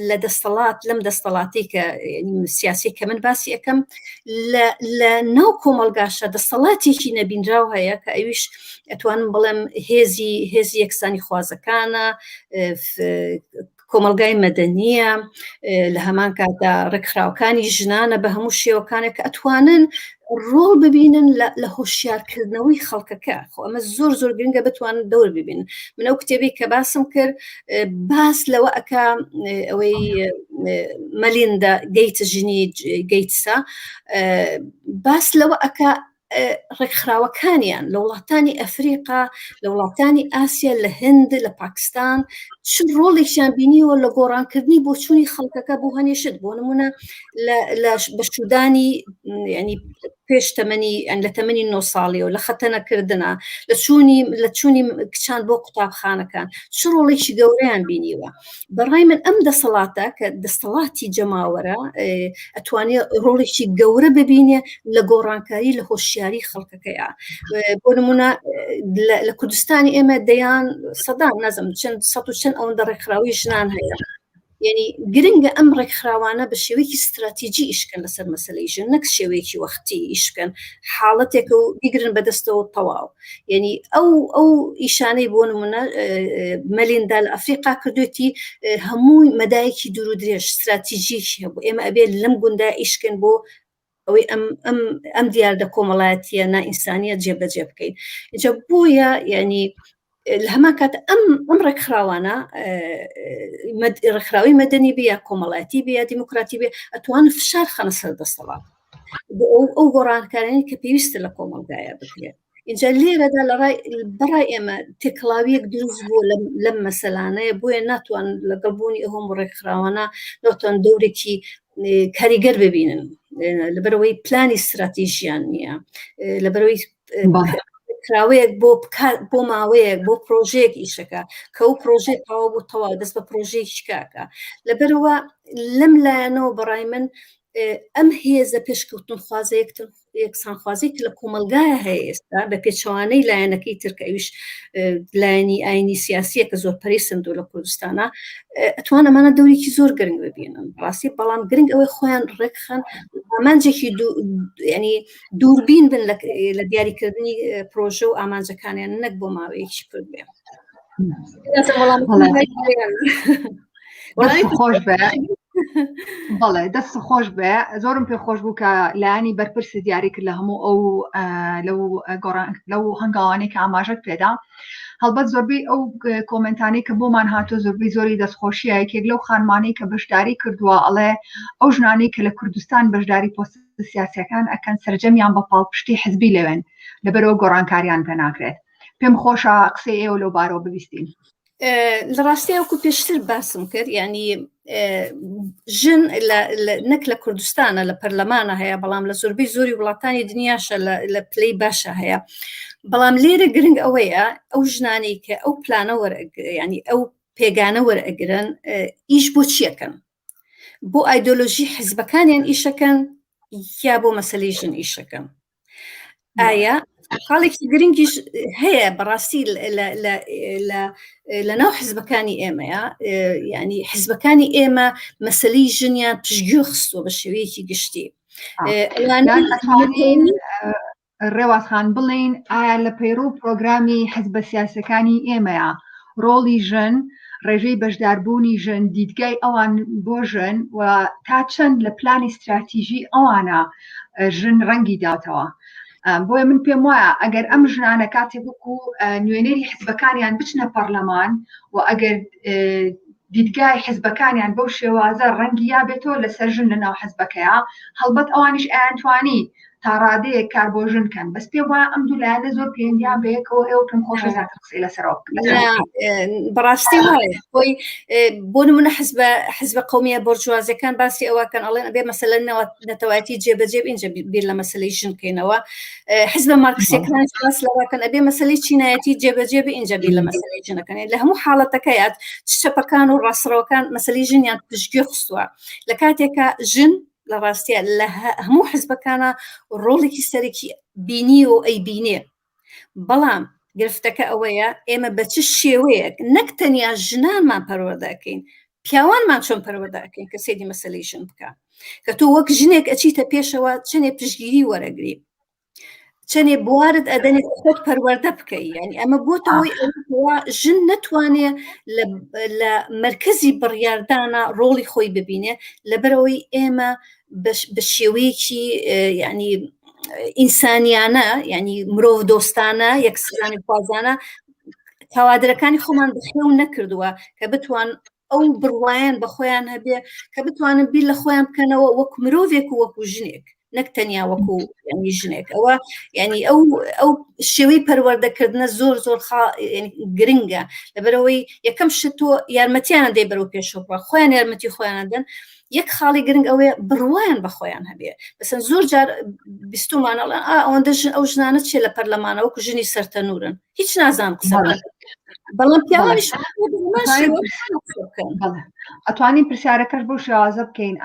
لە دەستەڵات لەم دەستەڵاتی کە سیاسی کە من باسی ئەەکەم لە ناو کۆمەلگاشە دەستەڵاتێکی نەبینراو هەیە کە ئەویش ئەتوانم بڵێم هێزی هێزی یەکسانی خوازەکانە کۆمەڵگای مەدەنییە، لە هەمان کاتدا ڕێکخراوەکانی ژنانە بە هەموو شێوەکانێک کە ئەتوانن ڕۆڵ ببینن لە هۆشیارکردنەوەی خەڵکەکە خۆ ئەمە زۆر زۆر گرنگە بتوانن دەور ببین من ئەو کتێبی کە باسم کرد باس لەوە ئەک ئەوەی مەلیندا گەیت ژنی گەیتسا باس لەوە ئەک ڕێکخراوەکانیان لە وڵاتانی ئەفریقا لە وڵاتانی ئاسیا لە هند لە پاکستان چ ڕۆڵێکیان بینیوە لە گۆڕانکردنی بۆچوونی خەڵکەکە بۆ هەنێشت بۆ نمونە لە بەشودانی ینی پێش تەمەنی لە تەمەنی 9 ساڵیەوە لە خەتەنەکردنا لە چوونی لە چوونی کچان بۆ قوتابخانەکان چ ڕۆڵێکی گەورەیان بینیوە بەڕای من ئەم دەسەڵاتە کە دەستەڵاتی جەماوەرە ئەتوانێت ڕۆڵێکی گەورە ببینێ لە گۆڕانکاری لە هۆشیاری خەڵکەکەیە بۆ نمونە لە کوردستانی ئێمە دەیان سەدان نازم چەند سە و چەند ئەوەندە ڕێکخراوی ژنان هەیە یعنی گرنگە ئەم ڕێکخراوانە بە شێوەیەکی ستراتیجی ئیشکەن لەسەر مەسلەی ژن نەک شێوەیەکی وەختی ئیشکەن حاڵەتێکە و بیگرن بەدەستەوە تەواو یعنی ئەو ئەو ئیشانەی بۆ نمونە مەلیندا لە ئەفریقا کردوێتی هەمووی مەدایەکی دوور و درێژ ستراتیژیکی هەبوو ئێمە ئەبێت لەم گوندا ئیشکن بۆ ئەوەی ئەم ئەم ئەم دیاردە کۆمەڵایەتیە نائینسانیە جێبەجێ بکەین جا بۆیە یعنی لە هەمان کات ئەم ئەم ڕێکخراوانە ڕێکخراوی مەدەنی بێ یا کۆمەڵایەتی بێ یا دیموکراتی بێ ئەتوان فشار خەنە سەر دەسەڵات بۆ ئەو ئەو گۆڕانکارانی کە پێویستە لە کۆمەڵگایە بکرێت اینجا لێرەدا لە ڕای بەڕای ئێمە تێکڵاویەک دروست بووە لەم مەسەلانەیە بۆیە ناتوان لەگەڵ بوونی ئەو هەموو ڕێکخراوانە ناتوان دەورێکی کاریگەر ببینن لەبەرەوەی پلانی استراتیژیان نییە لەبەرەوەی کراوەیەک بۆ بۆ ماوەیەک بۆ پرۆژەیەک ئیشەکە کە ئەو پرۆژەی تەواو بوو تەواو دەست بە پرۆژەیەکی کاکە لەبەرەوە لەم لایەنەوە بەڕای من ئەم هێزە پێشکەوتن خوازە یەکتر یەکسانخوازی کە لە کۆمەلگایە هەیە ئێستا بە پێچەوانەی لایەنەکەی تر کە ئەویش لایەنی ئاینی سیاسیە کە زۆر پەری سندوو لە کوردستانە ئەتوان ئەمانە دەورێکی زۆر گرنگ ببینن ڕاستی بەڵام گرنگ ئەوەی خۆیان ڕێکخەن ئامانجێکی ینی دووربین بن لە دیاریکردنی پرۆژە و ئامانجەکانیان نەک بۆ ماوەیەکی کورت بێ خۆش بێ بەڵێ دەست خۆش بێ زۆرم پێ خۆش بوو کە لایەنی بەرپرسی دیاری کرد لە هەموو ئەو لەو گۆڕان لەو هەنگاوانەی کە ئاماژەت پێدا هەڵبەت زۆربەی ئەو کۆمنتانەی کە بۆمان هاتۆ زۆربەی زۆری دەستخۆشیە یەکێک لەو خانمانەی کە بەشداری کردووە ئەڵێ ئەو ژنانەی کە لە کوردستان بەشداری پۆست سیاسەکان ئەکەن سەرجەمیان بە پاڵپشتی حزبی لەوێن لەبەرەوە گۆڕانکاریان پێ ناکرێت پێم خۆشە قسەی ئێوە لەو بارەوە ببیستین. لە ڕاستی وەکو پێشتر باسم کرد ینی ژن نەک لە کوردستانە لە پەرلەمانە هەیە بەڵام لە زۆربەی زۆری وڵاتانی دنیاشە لە پلەی باشە هەیە بەڵام لێرە گرنگ ئەوەیە ئەو ژنانی کە ئەو پلانە ینی ئەو پێگانە وەرئەگرن ئیش بۆ چیەکەن بۆ ئایدۆلۆژی حزبەکانیان ئیشەکەن یا بۆ مەسلەی ژن ئیشەکەن ئایا خاڵێکی گرنگیش هەیە بەڕاستی لە ناو حزبەکانی ئێمەیە ینی حزبەکانی ئێمە مەسلەی ژنیان پشتگوێ خستووە بە شێوەیەکی گشتی ڕێواز خان بڵێین ئایا لە پەیڕەو و پرۆگرامی حزبە سیاسەکانی ئێمەیە ڕۆڵی ژن، ڕێژەی بەشداربوونی ژن، دیدگای ئەوان بۆ ژن و تا چەند لە پلانی ستراتیژی ئەوانە ژن ڕەنگی داتەوە. بۆیە من پێم وایە ئەگەر ئەم ژنانە کاتێک وەکو نوێنەری حزبەکانیان بچنە پەرلەمان و ئەگەر دیدگای حزبەکانیان بەو شێوازە ڕەنگی یابێتەوە لەسەر ژن لە ناو حزبەکەیە هەڵبەت ئەوانیش ئەیانتوانی تا ڕادەیەک کار بۆ ژن کەن بەس پێم وایە ئەم دوو لایەنە زۆر پەیوەندیان بەیەکەوە هەیە و پێم خۆشە زیاتر قسەی لەسەرەوە بکەم. بەڕاستی وایە خۆی بۆ نمونە حزبە حزبە قومیە بۆرجوازیەکان باسی ئەوەکەن ئەڵێن ئەبێ مەسەلەن نەتەوایەتی جێبەجێ ئینجا بیر لە مەسەلەی ژن بکەینەوە حزبە مارکسیەکان باس لەوەکەن ئەبێ مەسەلەی چینایەتی جێبەجێ بێ ئینجا بیر لە مەسەلەی ژنەکەن لە هەموو حاڵەتەکەیات چ چەپەکان و ڕاستڕەوەکان مەسەلەی ژنیان پشتگوێ خستووە لە کاتێکا ژن لە ڕاستە لە هەموو حزبەکانە ڕۆڵێکی سەرەکی بینی و ئەیبینێ بەڵام گرفتەکە ئەوەیە ئێمە بە چ شێوەیەک نەک تەنیا ژنانمان پەروەردەکەین پیاوانمان چۆن پەروەردەکەین کە سەیری مەسەلەی ژن بکە کە تۆ وەک ژنێک ئەچیتە پێشەوە چەنێ پشگیری وەرەگری چەنێ بوارت ئەدەنێ خۆت پەروەردە بکەی یعنی ئەمە بۆتەوەی ژن نەتوانێ لە مرکزی بڕیاردانە ڕۆڵی خۆی ببینێ لەبەرەوەی ئێمە بە شێوەیەکی یعنی ئینسانیانە یعنی مرۆڤ دۆستانە یەکسانی خوازانە کەوادرەکانی خۆمان بخێو نەکردووە کە بتوان ئەو بڕوایان بە خۆیان هەبێ کە بتوانن بیر لە خۆیان بکەنەوە وەک مرۆڤێک و وەکو ژنێک نەک تەنیا وەکو ینی ژنێک ئەوە ینی ئەو ئەو شێوەی پەروەردەکردنە زۆر زۆر گرنگە لەبەرەوەی یەکەم شت تۆ یارمەتیان دەی بەرەو پێشەوە خۆیان یارمەتی خۆیان دەن. یەک خاڵی گرنگ ئەوەیە بڕوایان بە خۆیان هەبێ بەسەن زۆر جار بیستومانە ئەڵێن ئا ئەوەندە ژن ئەو ژنانە چیە لە پەرلەمانە وەکو ژنی سەرتەنورن هیچ نازان قسە بکەن بەڵام پیاوانیش ئەتوانین پرسیارەکەش بۆ شێوازە بکەین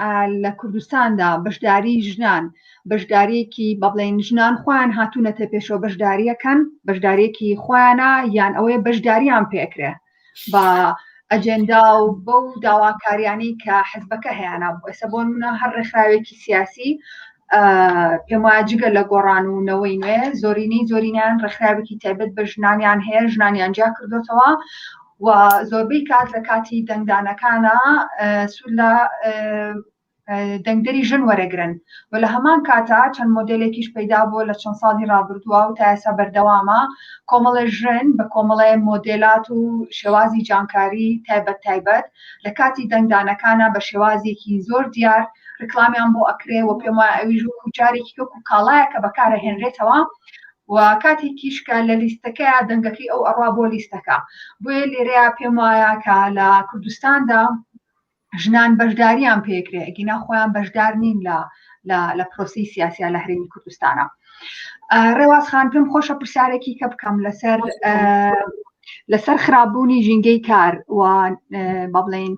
لە کوردستاندا بەشداری ژنان بەشداریەکی بە بڵێن ژنان خۆیان هاتوونەتە پێشەوە بەشداریەکەن بەشداریەکی خۆیانە یان ئەوەیە بەشداریان پێکرێ بە ئەجێندا و بەو داواکاریانەی کە حزبەکە هەیانە ئێستا بۆ نمونە هەر ڕێکخراوێکی سیاسی پێم وایە جگە لە گۆڕان و نەوەی نوێ زۆرینەی زۆرینیان ڕێکخراوێکی تایبەت بە ژنانیان هەیە ژنانیان جیا کردوتەوە و زۆربەی کات لە کاتی دەنگدانەکانە سوود لە دەنگدەری ژن وەرەگرن و لە هەمان کاتا چەند مۆدێلێکیش پەیدا بووە لە چەند ساڵی ڕابردووە و تا ئێستا بەردەوامە کۆمەڵێ ژن بە کۆمەڵێ مۆدێلات و شێوازی جانکاری تایبەت تایبەت لە کاتی دەنگدانەکانە بە شێوازێکی زۆر دیار ڕیکلامیان بۆ ئەکرێ و پێم وایە ئەویش وەکو جارێکی وەکو کاڵایەکە بەکارەهێنرێتەوە و کاتێکیش کە لە لیستەکەیا دەنگەکەی ئەو ئەڕوا بۆ لیستەکە بۆیە لێرەیە پێم وایە کە لە کوردستاندا ژنان بەشداریان پێکرێ ئەگینا خۆیان بەشدار نین لە لە پرۆسی سیاسیا لە هەرێمی کوردستانە ڕێواز خان پێم خۆشە پرسیارێکی کە بکەم لەسەر لەسەر خراپبوونی ژینگەی کار و با بڵین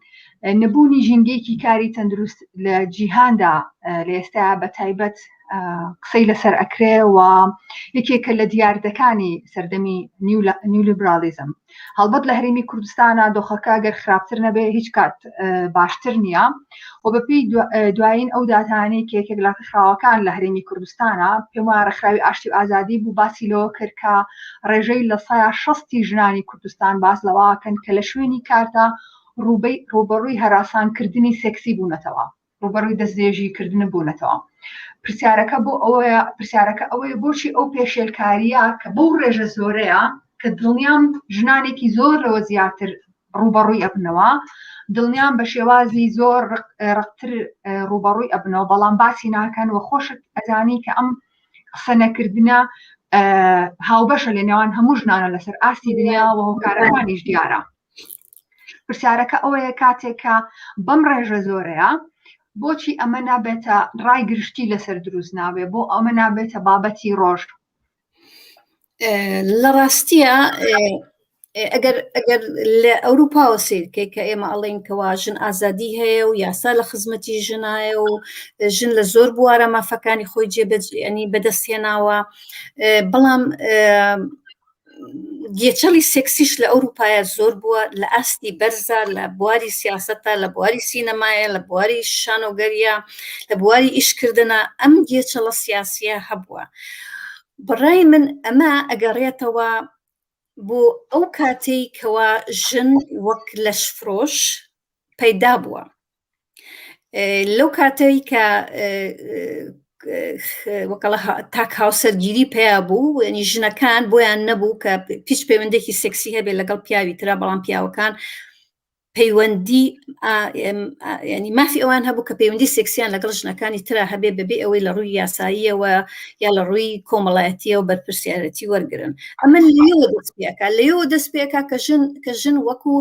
نەبوونی ژینگەیەکی کاری تەندروست لە جیهاندا لە ئێستا بە تایبەت قسەی لەسەر ئەکرێ و یەکێکە لە دیاردەکانی سەردەمی نیولیبرالیزم هەڵبەت لە هەرێمی کوردستانە دۆخەکە گەر خراپتر نەبێ هیچ کات باشتر نییە و بەپێی دوایین ئەو داتانەی کە یەکێک لە ڕێکخراوەکان لە هەرێمی کوردستانە پێم وایە ڕێکخراوی ئاشتی و ئازادی بوو باسی لەوە کرد کە ڕێژەی لە سەیا شەستی ژنانی کوردستان باس لەوەکەن کە لە شوێنی کاردا ڕووبەی ڕووبەڕووی هەراسانکردنی سێکسی بوونەتەوە. ڕووبەڕووی دەستدرێژی کردن بوونەتەوە. پرسیارەکە بۆ ئەوەیە پرسیارەکە ئەوەیە بۆچی ئەو پێشێلکارییە کە بەو ڕێژە زۆرەیە کە دڵنیام ژنانێکی زۆر لەوە زیاتر ڕووبەڕووی ئەبنەوە دڵنیام بە شێوازی زۆر ڕقتر ڕووبەڕووی ئەبنەوە بەڵام باسی ناکەن و خۆشت ئەزانی کە ئەم قسە نەکردنە هاوبەشە لە نێوان هەموو ژنانە لەسەر ئاستی دنیا و هۆکارەکانیش دیارە. پرسیارەکە ئەوەیە کاتێک کە بەم ڕێژە زۆرەیە بۆچی ئەمە نابێتە ڕای گشتی لەسەر دروست نابێ بۆ ئەمە نابێتە بابەتی ڕۆژ لە ڕاستیە ئەگەر ئەگەر لە ئەوروپاوە سیرکەی کە ئێمە ئەڵێن کەوا ژن ئازادی هەیە و یاسا لە خزمەتی ژنایە و ژن لە زۆر بوارە مافەکانی خۆی جێبەجێنی بەدەستهێناوە بەڵام گێچەڵی سێکسیش لە ئەوروپایە زۆر بووە لە ئاستی بەرزە لە بواری سیاسەتە لە بواری سینەمایە لە بواری شانۆگەریە لە بواری ئیشکردنە ئەم گێچەڵە سیاسیە هەبووە بەڕای من ئەمە ئەگەڕێتەوە بۆ ئەو کاتەی کەوا ژن وەک لەشفرۆش پەیدا بووە لەو کاتەی کە وەکەڵە تاک هاوسەرگیری پیا بوو ینی ژنەکان بۆیان نەبوو کە هیچ پەیوەندێکی سێکسی هەبێت لەگەڵ پیاوی ترا بەڵام پیاوەکان پەیوەندی ینی مافی ئەوان هەبوو کە پەیوەندی سێکسیان لەگەڵ ژنەکانی ترا هەبێ بەبێ ئەوەی لە ڕووی یاساییەوە یا لە ڕووی کۆمەڵایەتیەوە بەرپرسیارەتی وەرگن ئەمە لەوە دەست پێکا لەوە دەست پێکا کە ژن کە ژن وەکو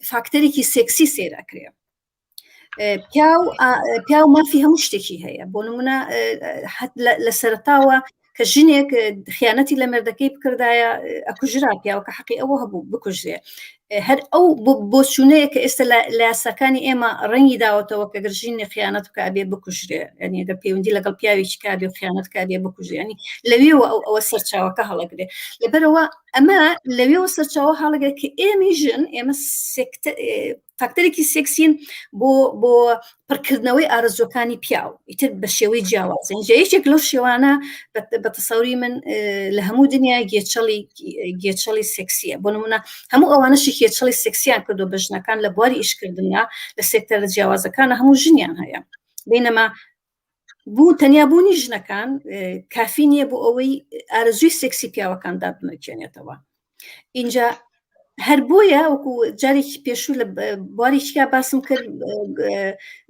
فاکتەرێکی سێکسی سێر ئەکرێ پیاو پیاو مافی هەموو شتێکی هەیە بۆ نمونە لە سەرتاوە کە ژنێک خیانەتی لە مێردەکەی بکردایە ئەکوژرا پیاوەکە حەقی ئەوە هەبوو بکوژرێ هەر ئەو بۆچوونەیە کە ئێستا لە یاساکانی ئێمە ڕەنگی داوەتەوە کە گەر ژینێ خیانەت بکە ئەبێ بکوژرێ یعنی گەر پەیوەندی لەگەڵ پیاوێکی کا بێ و خیانەت کا بێ بکوژرێ ینی لەوێوە ئەو ئەوە سەرچاوەکە هەڵەگرێ لەبەرەوە ئەمە لەوێوە سەرچاوە هەڵەگرێت کە ئێمەی ژن ئێمە فاکتەرێکی سێکسین بۆ بۆ پڕکردنەوەی ئارەزوەکانی پیاو ئیتر بە شێوەی جیاواز اینجا یەکێک لەو شێوانە بە تەسەوری من لە هەموو دنیا گێچەڵی گێچەڵی سێکسیە بۆ نمونە هەموو ئەوانەشی گێچەڵی سێکسیان کردو بە ژنەکان لە بواری ئیشکردنە لە سێکتەرە جیاوازەکانە هەموو ژنیان هەیە بینەما بوو تەنیا بوونی ژنەکان کافی نییە بۆ ئەوەی ئارەزووی سێکسی پیاوەکان دابمرکێنێتەوە اینجا هەر بۆیە وەکو جارێکی پێشوو لە بوارێکیا باسم کرد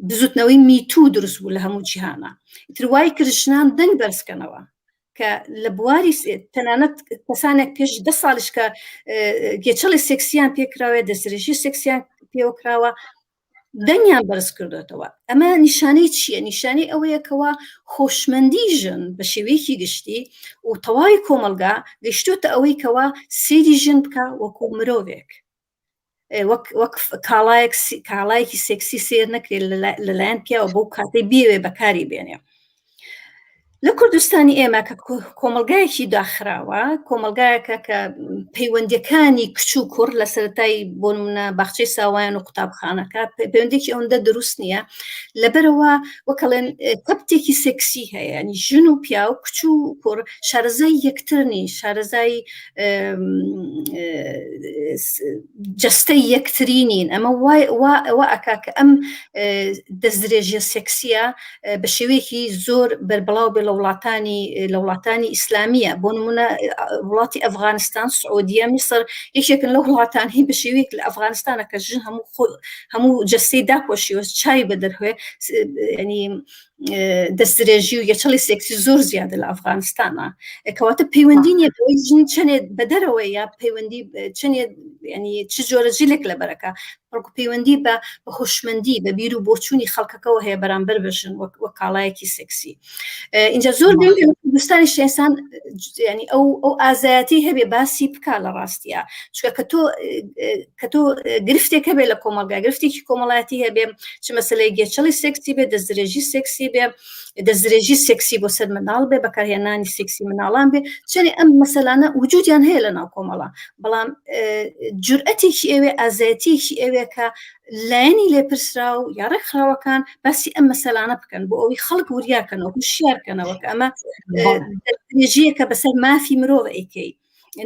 بزوتنەوەی میتوو دروست بوو لە هەموو جیهانە تروای کرد ژنان دەنگ بەرزکەنەوە کە لە بواری تەنانەت کەسانێک پێش دە ساڵیش کە گێچەڵی سێکسیان پێکراوە دەستدرێژی سێکسیان پێوەکراوە. دەنگیان بەرز کردوێتەوە. ئەمە نیشانەی چییە؟ نیشانەی ئەوەیە کەوا هۆشمەندی ژن بە شێوەیەکی گشتی و تەواوی کۆمەڵگا گەیشتوتە ئەوەی کەوا سەیری ژن بکە وەکو مرۆڤێک، وەک وەک کاڵایەک کاڵایەکی سێکسی سێر نەکرێت لەلایەن پیاوە بۆ کاتەی بیەوێ بەکاری بێنێ. لە کوردستانی ئێمە کە کۆمەلگایەکی داخراوە، کۆمەلگایەکە کە پەیوەندیەکانی کچ و کوڕ لە سەرەتای بۆ نمونە باخچەی ساوایان و قوتابخانەکە پەیوەندێکی ئەوەندە دروست نییە، لەبەرەوە وەکەڵێن کەپتێکی سێکسی هەیە، ینی ژن و پیاو کچ و کوڕ شارەزای یەکتر نین، شارەزای جەستەی یەکتری نین. ئەمە وا ئەکا کە ئەم دەستدرێژیە سێکسیە بە شێوەیەکی زۆر بەربڵاو بێ لە وڵاتانی ئیسلامیە. بۆ نمونە وڵاتی ئەفغانستان، سعودیە، میسر یەکێکن لەو وڵاتانەی بە شێوەیەک لە ئەفغانستانە کە ژن هەموو جەستەی داپۆشیوە، چاوی بە دەرهوێ، ینی دەستدرێژی و گەچەڵی سێکسی زۆر زیادە لە ئەفغانستانە. کەواتە پەیوەندی نییە بەوەی ژن چەنێ بە دەرەوە یا پەیوەندی چەنێ، ینی چ جۆرە جلێک لەبەرەکە، بەڵکو پەیوەندی بە هۆشمەندی، بە بیر و بۆچوونی خەڵکەکەوە هەیە بەرامبەر بە ژن وەک کاڵایەکی سێکسی. اینجا زۆر گرنگە لە کوردستانیش ئینسان ینی ئەو ئازایەتی هەبێ باسی بکا لە ڕاستیە، چونکە کە تۆ گرفتێک هەبێ لە کۆمەڵگا، گرفتێکی کۆمەڵایەتی هەبێ، چ مەسەلەی گێچەڵی سێکسی بێ، دەستدرێژی سێکسی بێ، دەستدرێژی سێکسی بۆ سەر منداڵ بێ، بەکارهێنانی سێکسی منداڵان بێ، چەنێ ئەم مەسەلانە وجودیان هەیە لە ناو کۆمەڵە، بەڵام جورئەتێکی ئەوێ، ئازایەتیەکی ئەوێ کە لایەنی لێپرسراو یا ڕێکخراوەکان باسی ئەم مەسەلانە بکەن بۆ ئەوەی خەڵک وریاکەنەوە، هوشیارکەنەوە کە ئەمە دەستدرێژیەکە بەسەر مافی مرۆڤ ئەیکەی،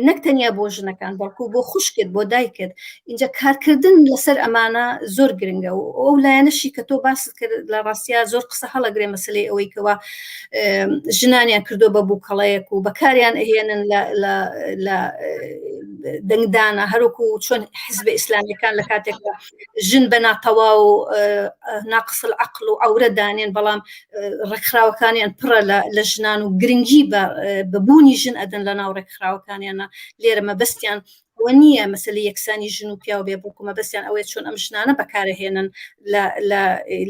نەک تەنیا بۆ ژنەکان بەڵکو بۆ خوشکت، بۆ دایکت. اینجا کارکردن لەسەر ئەمانە زۆر گرنگە. و ئەو لایەنەشی کە تۆ باست کرد لە ڕاستیا زۆر قسە هەڵەگرێ، مەسلەی ئەوەی کەوا ژنانیان کردو بە بووکەڵەیەک و بەکاریان ئەهێنن لە دەنگدانە، هەروکو چۆن حزب ئیسلامیەکان لە کاتێکدا ژن بە ناتەواو و ناقص العقل و عەورە دانێن، بەڵام ڕێکخراوەکانیان پڕە لە ژنان و گرنگی بە بوونی ژن ئەدەن لە ناو ڕێکخراوەکانیانە. لێرە مەبەستیان ئەوە نییە مەسەلەی یەکسانی ژن و پیاو بێ، بەڵکو مەبەستیان ئەوەیە چۆن ئەم ژنانە بەکارهێنن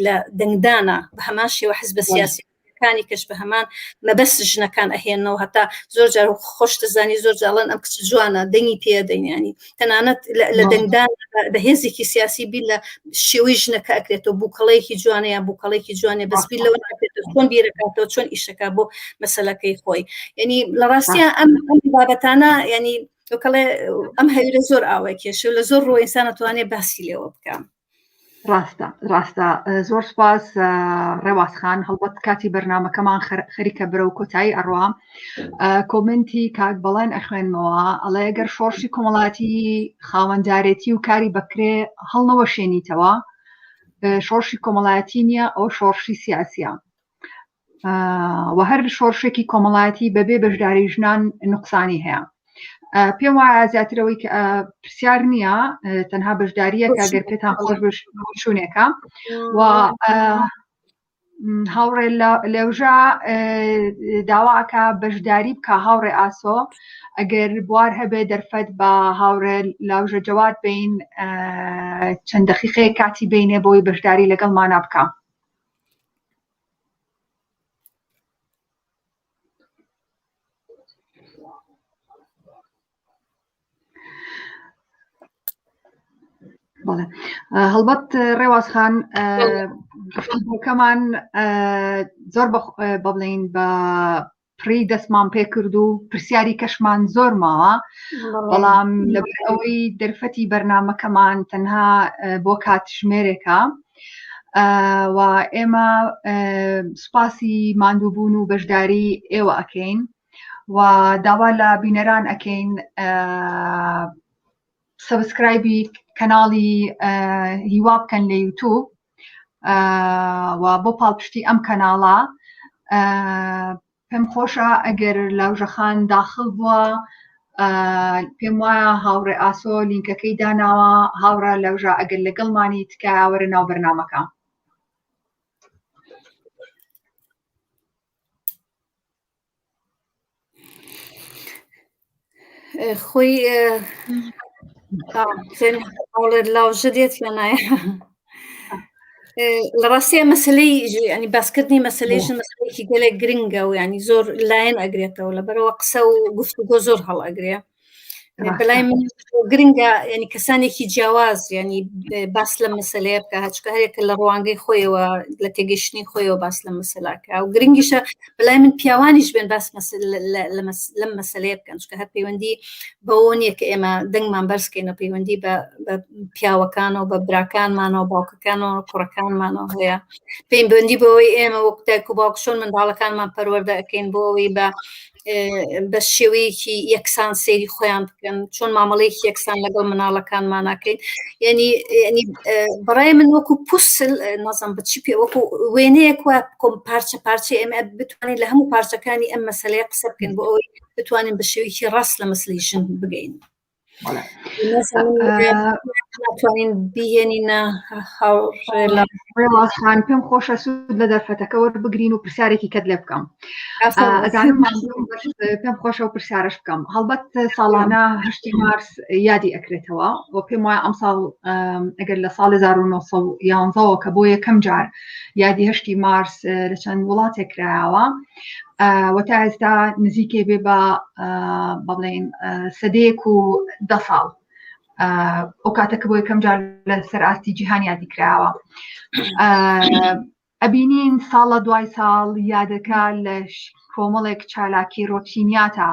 لە دەنگدانە. بە هەمان شێوە حزبە سیاسی کانی کەش بە هەمان مەبەست ژنەکان ئەهێنەوە. هەتا زۆر جار خۆش دەزانی زۆر جاڵن ئەم کچ جوانە دەنگی پێدەین، ینی تەنانەت لە دەنگدان بە هێزێکی سیاسی بیر لە شێوەی ژنەکە ئەکرێتەوە، بووکەڵەیەکی جوانە یا بووکەڵێکی جوانە، بەس بیر لەوە ناکرێتەوە چۆن بیرەکاتەوە، چۆن ئیشەکە بۆ مەسەلەکەی خۆی. ینی لە ڕاستیە ئەم بابەتانە، ینی وکڵێ ئەم هەویرە زۆر ئاوای کێشە لە زۆر ڕۆ ئینسان ئەتوانێ باسی لێوە بکە. ڕاستە ڕاستە زۆر سپاس ڕێواز خان. هەڵبەت کاتی بەرنمەکەمان خەریکە بەرەو کۆتایی ئەڕوا. کۆمنتی کاک بەڵێن ئەخوێنمەوە، ئەڵێ گەر شۆڕشی کۆمەڵاتی خاوەندارێتی و کاری بەکرێ هەڵنەوەشێنیتەوە شۆڕشی کۆمەڵایەتی نییە، ئەو شۆڕشی سیاسیە و هەر شۆڕشێکی کۆمەڵایەتی بەبێ بەشداری ژنان نقصانی هەیە. پێم وایە زیاترەوەی کە پرسیار نییە، تەنها بەشداریەکە گەر پێتان خۆش بشونێکە. و هاوڕێ لێوژە داواکە بەشداری بکە. هاوڕێ ئاسۆ ئەگەر بوار هەبێ دەرفەت بە هاوڕێ لاوژە جەواد بین چەند دەقیقەیەک کاتی بینێ بۆی بەشداری لەگەڵمانە بکە. بەڵێ هەڵبەت ڕێواز خان گفتوگۆکەمان زۆر بە بڵین بە پڕی دەستمان پێ کرد و پرسیاری کەشمان زۆر ماوە، بەڵام لەبەر ئەوەی دەرفەتی بەرنمەکەمان تەنها بۆ کاتژمێرێکە و ئێمە سوپاسی ماندووبوون و بەشداری ئێوە ئەکەین و داوا لە بینەران ئەکەین subscribe ی کەناڵی هیوا بکەن لە یوتوب و بۆ پاڵپشتی ئەم کەناڵە. پێم خۆشە ئەگەر لاوژەخان داخل بووە، پێم وایە هاوڕێ ئاسۆ لینکەکەی داناوە. هاوڕە لەوژە ئەگەر لەگەڵمانی تکایە وەرە ناو بەرنامەکە. خۆی هاوڵێت لاوژە دێت یا نایە؟ لە ڕاستیە مەسلەی ینی باسکردنی مەسلەی ژن مەسلەیەکی گەلێک گرنگە و ینی زۆر لایەن ئەگرێتەوە لەبەرەوە قسە و گفتوگۆ زۆر هەڵ ئەگرێ بەلای من گرنگە ینی کەسانێکی جیاواز ینی باس لە مەسلەیە بکە هەچکە هەرێکە لە ڕوانگەی خۆیەوە لە تێگەشتنی خۆیەوە باس لە مەسلاکە و گرنگیشە بەلای من پیاوانیش بێن باس لەم مەسلەیە بکەن چکە هەر پەیوەندی بەوە نییە کە ئێمە دەنگمان بەرزکەینەوە پەیوەندی بە پیاوەکانەوە بە براکانمانەوە باوکەکانەوە کوڕەکانمانەوە هەیە پەیوەندی بەوەی ئێمە وەک دایک و باوک چۆن منداڵەکانمان پەروەردە ئەەکەین بۆ ئەوەی بە بە شێوەیەکی یەکسان سەیری خۆیان بکەن چۆن مامەڵەیەکی یەکسان لەگەڵ مناڵەکانماناکەین یعنی ینی بەڕای من وەکو پوسل نازم بچی پێ وەکو وێنەیەک وە کۆم پارچە پارچە ئێمە بتوانین لە هەموو پارچەکانی ئەم مەسلەیە قسە بکەین بۆ ئەوەی بتوانین بە شێوەیەکی ڕاست لە مەسلەی ژن بگەین ناتوانین بیهێنینە هاوڕێڵاسان پێم خۆشە سوود لە دەرفەتەکە وەربگرین و پرسیارێکی کەت لێ بکەم ئەزانم پێم خۆشە و پرسیارش بکەم هەڵبەت ساڵانە هەشتی مارس یادی ئەکرێتەوە و پێم وایە ئەمساڵ ئەگەر لە ساڵ 1970ەوە کە بۆ یەکەم جار یادی هەشتی مارس لە چەند وڵاتێک کرایەوە و تا ئێستا نزیکێ بێ بە بەڵێن سەدەیەک و دە ساڵ ئەو کاتە کە بۆ یەکەم جار لە سەر ئاستی جیهان یادی کراوە ئەبینین ساڵە دوای ساڵ یادەکە لە کۆمەڵێک چالاکی ڕۆتینیاتە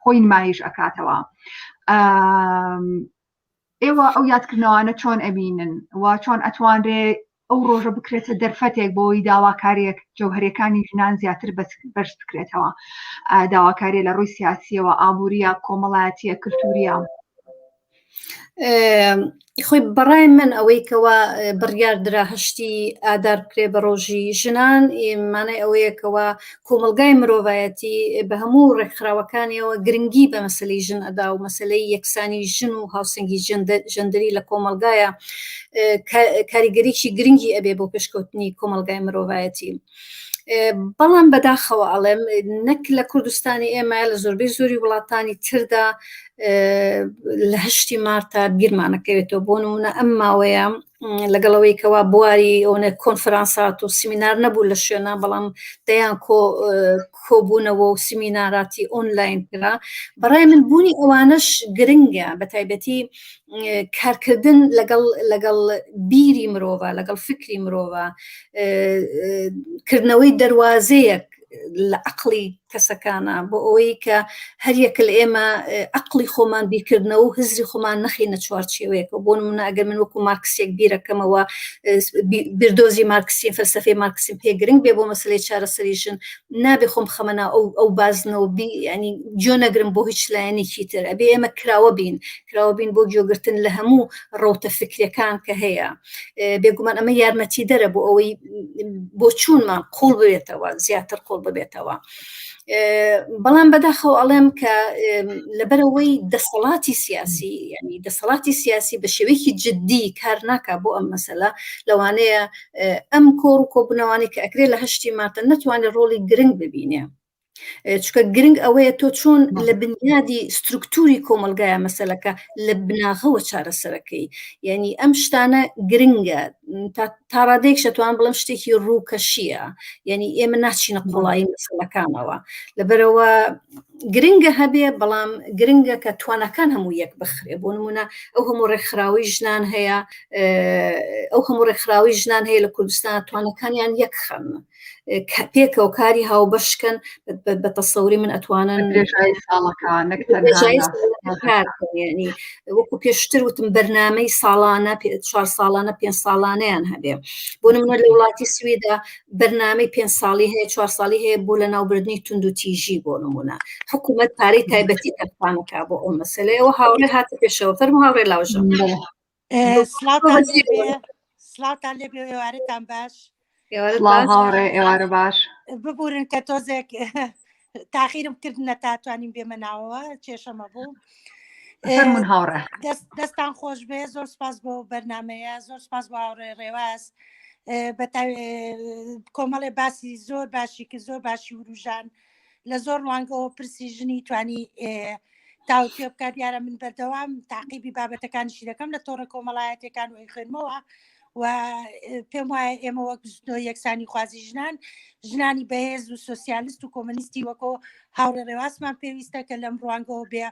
خۆی نمایش ئەکاتەوە ئێوە ئەو یادکردنەوانە چۆن ئەبینن و چۆن ئەتوانرێ ئەو ڕۆژە بکرێتە دەرفەتێک بۆی داواکاریەک جەوهرەکانی ژنان زیاتر بەرز بکرێتەوە داواکاری لە ڕووی سیاسیەوە ئابووریە کۆمەڵایەتیە کللتوریە خۆی بەڕای من ئەوەی کەوا بڕیار درا هەشتی ئادار بکرێ بە ڕۆژی ژنان مانای ئەوەیە کەوا کۆمەڵگای مرۆڤایەتی بە هەموو ڕێکخراوەکانیەوە گرنگی بە مەسلەی ژن ئەدا و مەسلەی یەکسانی ژن و هاوسەنگی ژەندەری لە کۆمەڵگایە کاریگەریی گرنگی ئەبێ بۆ پێشکەوتنی کۆمەڵگای مرۆڤایەتی. بەڵام بەداخەوە ئەڵێم نەک لە کوردستانی ئێمە لە زۆربەی زۆری وڵاتانی تردا لە هەشتی مارتا بیرمانەکەوێتەوە بۆ نمونە ئەم ماوەیە لەگەڵەوەی کەوا بواری ئەوەنە کۆنفرانسات و سیمینار نەبوو لە شوێنە بەڵام دەیان کۆ کۆبوونەوە و سیمیناراتی ئۆنلاین کرا بەڕای من بوونی ئەوانەش گرنگە بە تایبەتی کارکردن لەگەڵ لەگەڵ بیری مرۆڤە لەگەڵ فکری مرۆڤە کردنەوەی دەواازەیەک لە عقلی کەسەکانە بۆ ئەوەی کە هەریەکە لە ئێمە عقلی خۆمان بیرکردنەوە و هزری خۆمان نەخینە چوارچێوەیەکەوە بۆ نمونە ئەگەر من وەکو مارکسێک بیرەکەمەوە بیردۆزی مارکسیم فەلسفەی مارکسیم پێ گرنگ بێ بۆ مەسلەی چارەسەری ژن نابێ خۆم خەمە ناو ئەو ئەو بازنەوە بی ینی گوێ نەگرم بۆ هیچ لایەنێکی تر ئەبێ ئێمە کراوە بین کراوە بین بۆ گوێگرتن لە هەموو ڕەوتە فکرەکان کە هەیە بێگومان ئەمە یارمەتی دەرە بۆ ئەوەی بۆچوونمان قوڵ ببێتەوە زیاتر قوڵ ببێتەوە بەڵام بەداخەوە ئەڵێم کە لەبەرەوەی دەسەڵاتی سیاسی ینی دەسەڵاتی سیاسی بە شێوەیەکی جددی کار ناکا بۆ ئەم مەسەلە لەوانەیە ئەم کۆڕ و کۆبوونەوانی کە ئەکرێ لە هەشتی مارتە نەتوانێت ڕۆڵی گرنگ ببینێ چکە گرنگ ئەوەیە تۆ چۆن لە بنیادی سترکتوری کۆمەلگایە مەسلەکە لە بناغەوە چارەسەرەکەی یعنی ئەم شتانە گرنگە تاڕادەیەک شەتوان بڵم شتێکی ڕووکەشیە یعنی ئێمە ناچینە قوڵایی مەسلەکانەوە لەبەرەوە گرنگە هەبێ بەڵام گرنگە کە توانەکان هەموو یەک بخرێ بۆ نمونە ئەو هەموو ڕێکخراوی ژنان هەیە ئەو هەموو ڕێکخراوی ژنان هەیە لە کوردستان توانەکانیان یەک خەن پێکەوە کاری هاوبەشکەن بە تەسەوری من ئەتوانن ینی وەکو پێشتر وتم بەرنمەی ساڵانە چوار ساڵانە پێ ساڵانەیان هەبێ بۆ نمونە لە وڵاتی سویدا بەرنمەی پێ ساڵی هەیە چوار ساڵی هەیە بۆ لە ناوبردنی تونند و تیژی بۆ نمونە حکوومەت پارەی تایبەتی تەرخانەکە بۆ ئەو مەسلەیەوە هاوڕێ هاتە پێشەوە فەرمو هاوڕێ لاوژە سڵاوتان لێبێ سڵاوتان لێبێ ئێوارەتان باش سڵاو هاوڕێ ئێوارە باش ببورن کە تۆزێک تاخیرم کردنە تا توانیم بێمە ناوەوە کێشەمە بوو فەرمونون هاوڕێ دەستان خۆش بێ زۆر سپاس بۆ بەرنمەیە زۆر سپاس بۆ هاوڕێ ڕێواز کۆمەڵێ باسی زۆر باشی کرد زۆر باشی وروژان لە زۆر ڕوانگەوە پرسی ژنی توانی تاوتوێ بکات دیارە من بەردەوام تاقیبی بابەتەکانیشی دەکەم لە تۆڕە کۆمەڵایەتەکان و ئەیخوێنمەوە و پێم وایە ئێمە وەک بزوتنەوەی یەکسانی خوازی ژنان ژنانی بەهێز و سۆسیالست و کۆمەنیستی وەکۆ هاوڕێ ڕێواسمان پێویستە کە لەم ڕوانگەوە بێ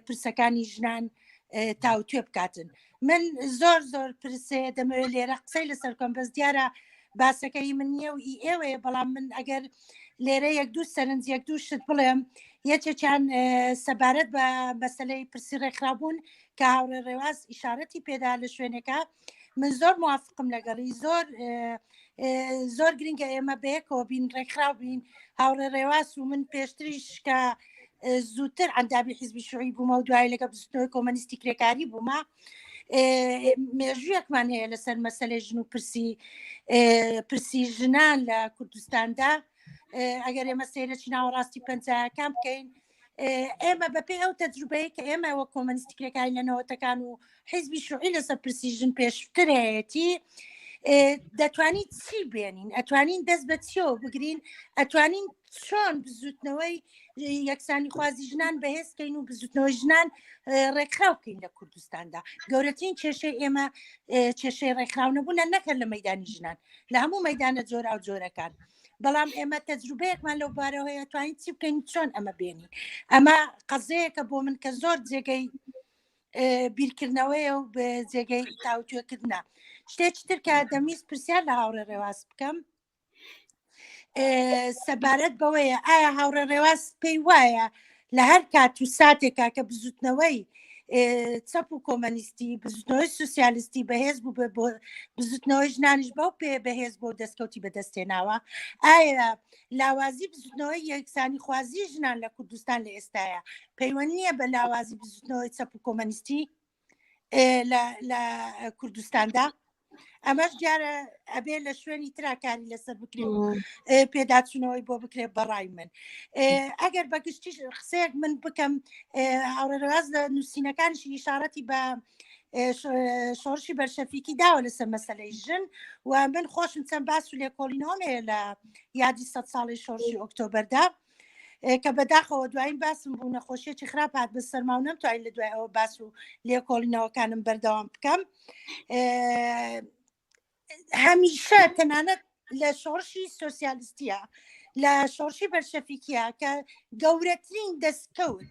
پرسەکانی ژنان تاوتوێ بکاتن من زۆر زۆر پرسێ دەمەوێت لێرە قسەی لەسەر کەم بەس دیارە باسەکەی من نییە و ئی ئێوەیە بەڵام من ئەگەر لێرە یەک دوو سەرنج یەک دوو شت بڵێم یەکێکیان سەبارەت بە مەسلەی پرسی ڕێکخرابوون کە هاوڕێ ڕێواز ئیشارەتی پێدا لە شوێنێکە من زۆر موافقم لەگەڵی زۆر زۆر گرنگە ئێمە بەیەکەوە بین ڕێکخراو بین هاوڕێ ڕێواس و من پێشتریش کە زووتر ئەندامی حیزبی شوعی بوومە و دوای لەگە بزوتنەوەی کۆمەنیستی کرێکاری بوومە مێژوویەکمان هەیە لەسەر مەسەلەی ژن و پرسی پرسی ژنان لە کوردستاندا ئەگەر ئێمە سەیرەکی ناوەڕاستی پەنجایەکان بکەین ئێمە بەپێی ئەو تەجروبەیە کە ئێمە وەک کۆمەنیستی کرێکاری لە نەوەتەکان و حیزبی شوعی لەسەر پرسی ژن پێشتر هەیەتی دەتوانین چی بێنین ئەتوانین دەست بە چیەوە بگرین ئەتوانین چۆن بزوتنەوەی یەکسانی خوازی ژنان بەهێزکەین و بزوتنەوەی ژنان ڕێکخراو بکەین لە کوردستاندا گەورەترین کێشەی ئێمە کێشەی ڕێکخراو نەبوونە نەکرد لە مەدانی ژنان لە هەموو مەدانە جۆرا و جۆرەکان بەڵام ئێمە تەجروبەیەکمان لەو بارەوە هەیە توانین چی بکەین چۆن ئەمە بێنین ئەمە قەزەیەکە بۆ من کە زۆر جێگەی بیرکردنەوەیە و جێگەی تاوتوێکردە شتێکی تر کە دەمویست پرسیار لە هاوڕێ ڕێواز بکەم سەبارەت بەوەیە ئایا هاوڕێ ڕێواز پێی وایە لە هەر کات و ساتێکا کە بزوتنەوەی چەپ و کۆمەنیستی بزوتنەوەی سوسیالیستی بەهێز بوو بۆ بزوتنەوەی ژنانیش بەو پێ بەهێز بۆ دەستکەوتی بەدەستێناوە ئایا لاوازی بزوتنەوەی یەکسانی خوازی ژنان لە کوردستان لە ئێستاە پەیوەند نییە بە لاوازی بزوتنەوەی چەپ و کۆمەنیستی لە کوردستاندا ئەمەش دیارە ئەبێ لە شوێنی ترا کاری لەسەر بکرێ و پێداچوونەوەی بۆ بکرێت بەڕای من ئەگەر بە گشتیش قسەیەک من بکەم هاوڕێواز لە نووسینەکانیشی ئیشارەتی بە شۆڕشی بەرشەفیکی داوە لەسەر مەسلەی ژن و من خۆشم چەند باس و لێکۆڵینەوەم هەیە لە یادی سە ساڵی شۆڕشی ئۆکتۆبەردا کە بەداخەوە دوایین باسم بوو نەخۆشیەکی خراپ هات بە سەرما و نەمتوانی لە دوای ئەوە باس و لێکۆڵینەوەکانم بەردەوام بکەم هەمیشە تەنانەت لە شۆڕشی سۆسیالیستیە لە شۆڕشی بەرشەفیکیە کە گەورەترین دەستکەوت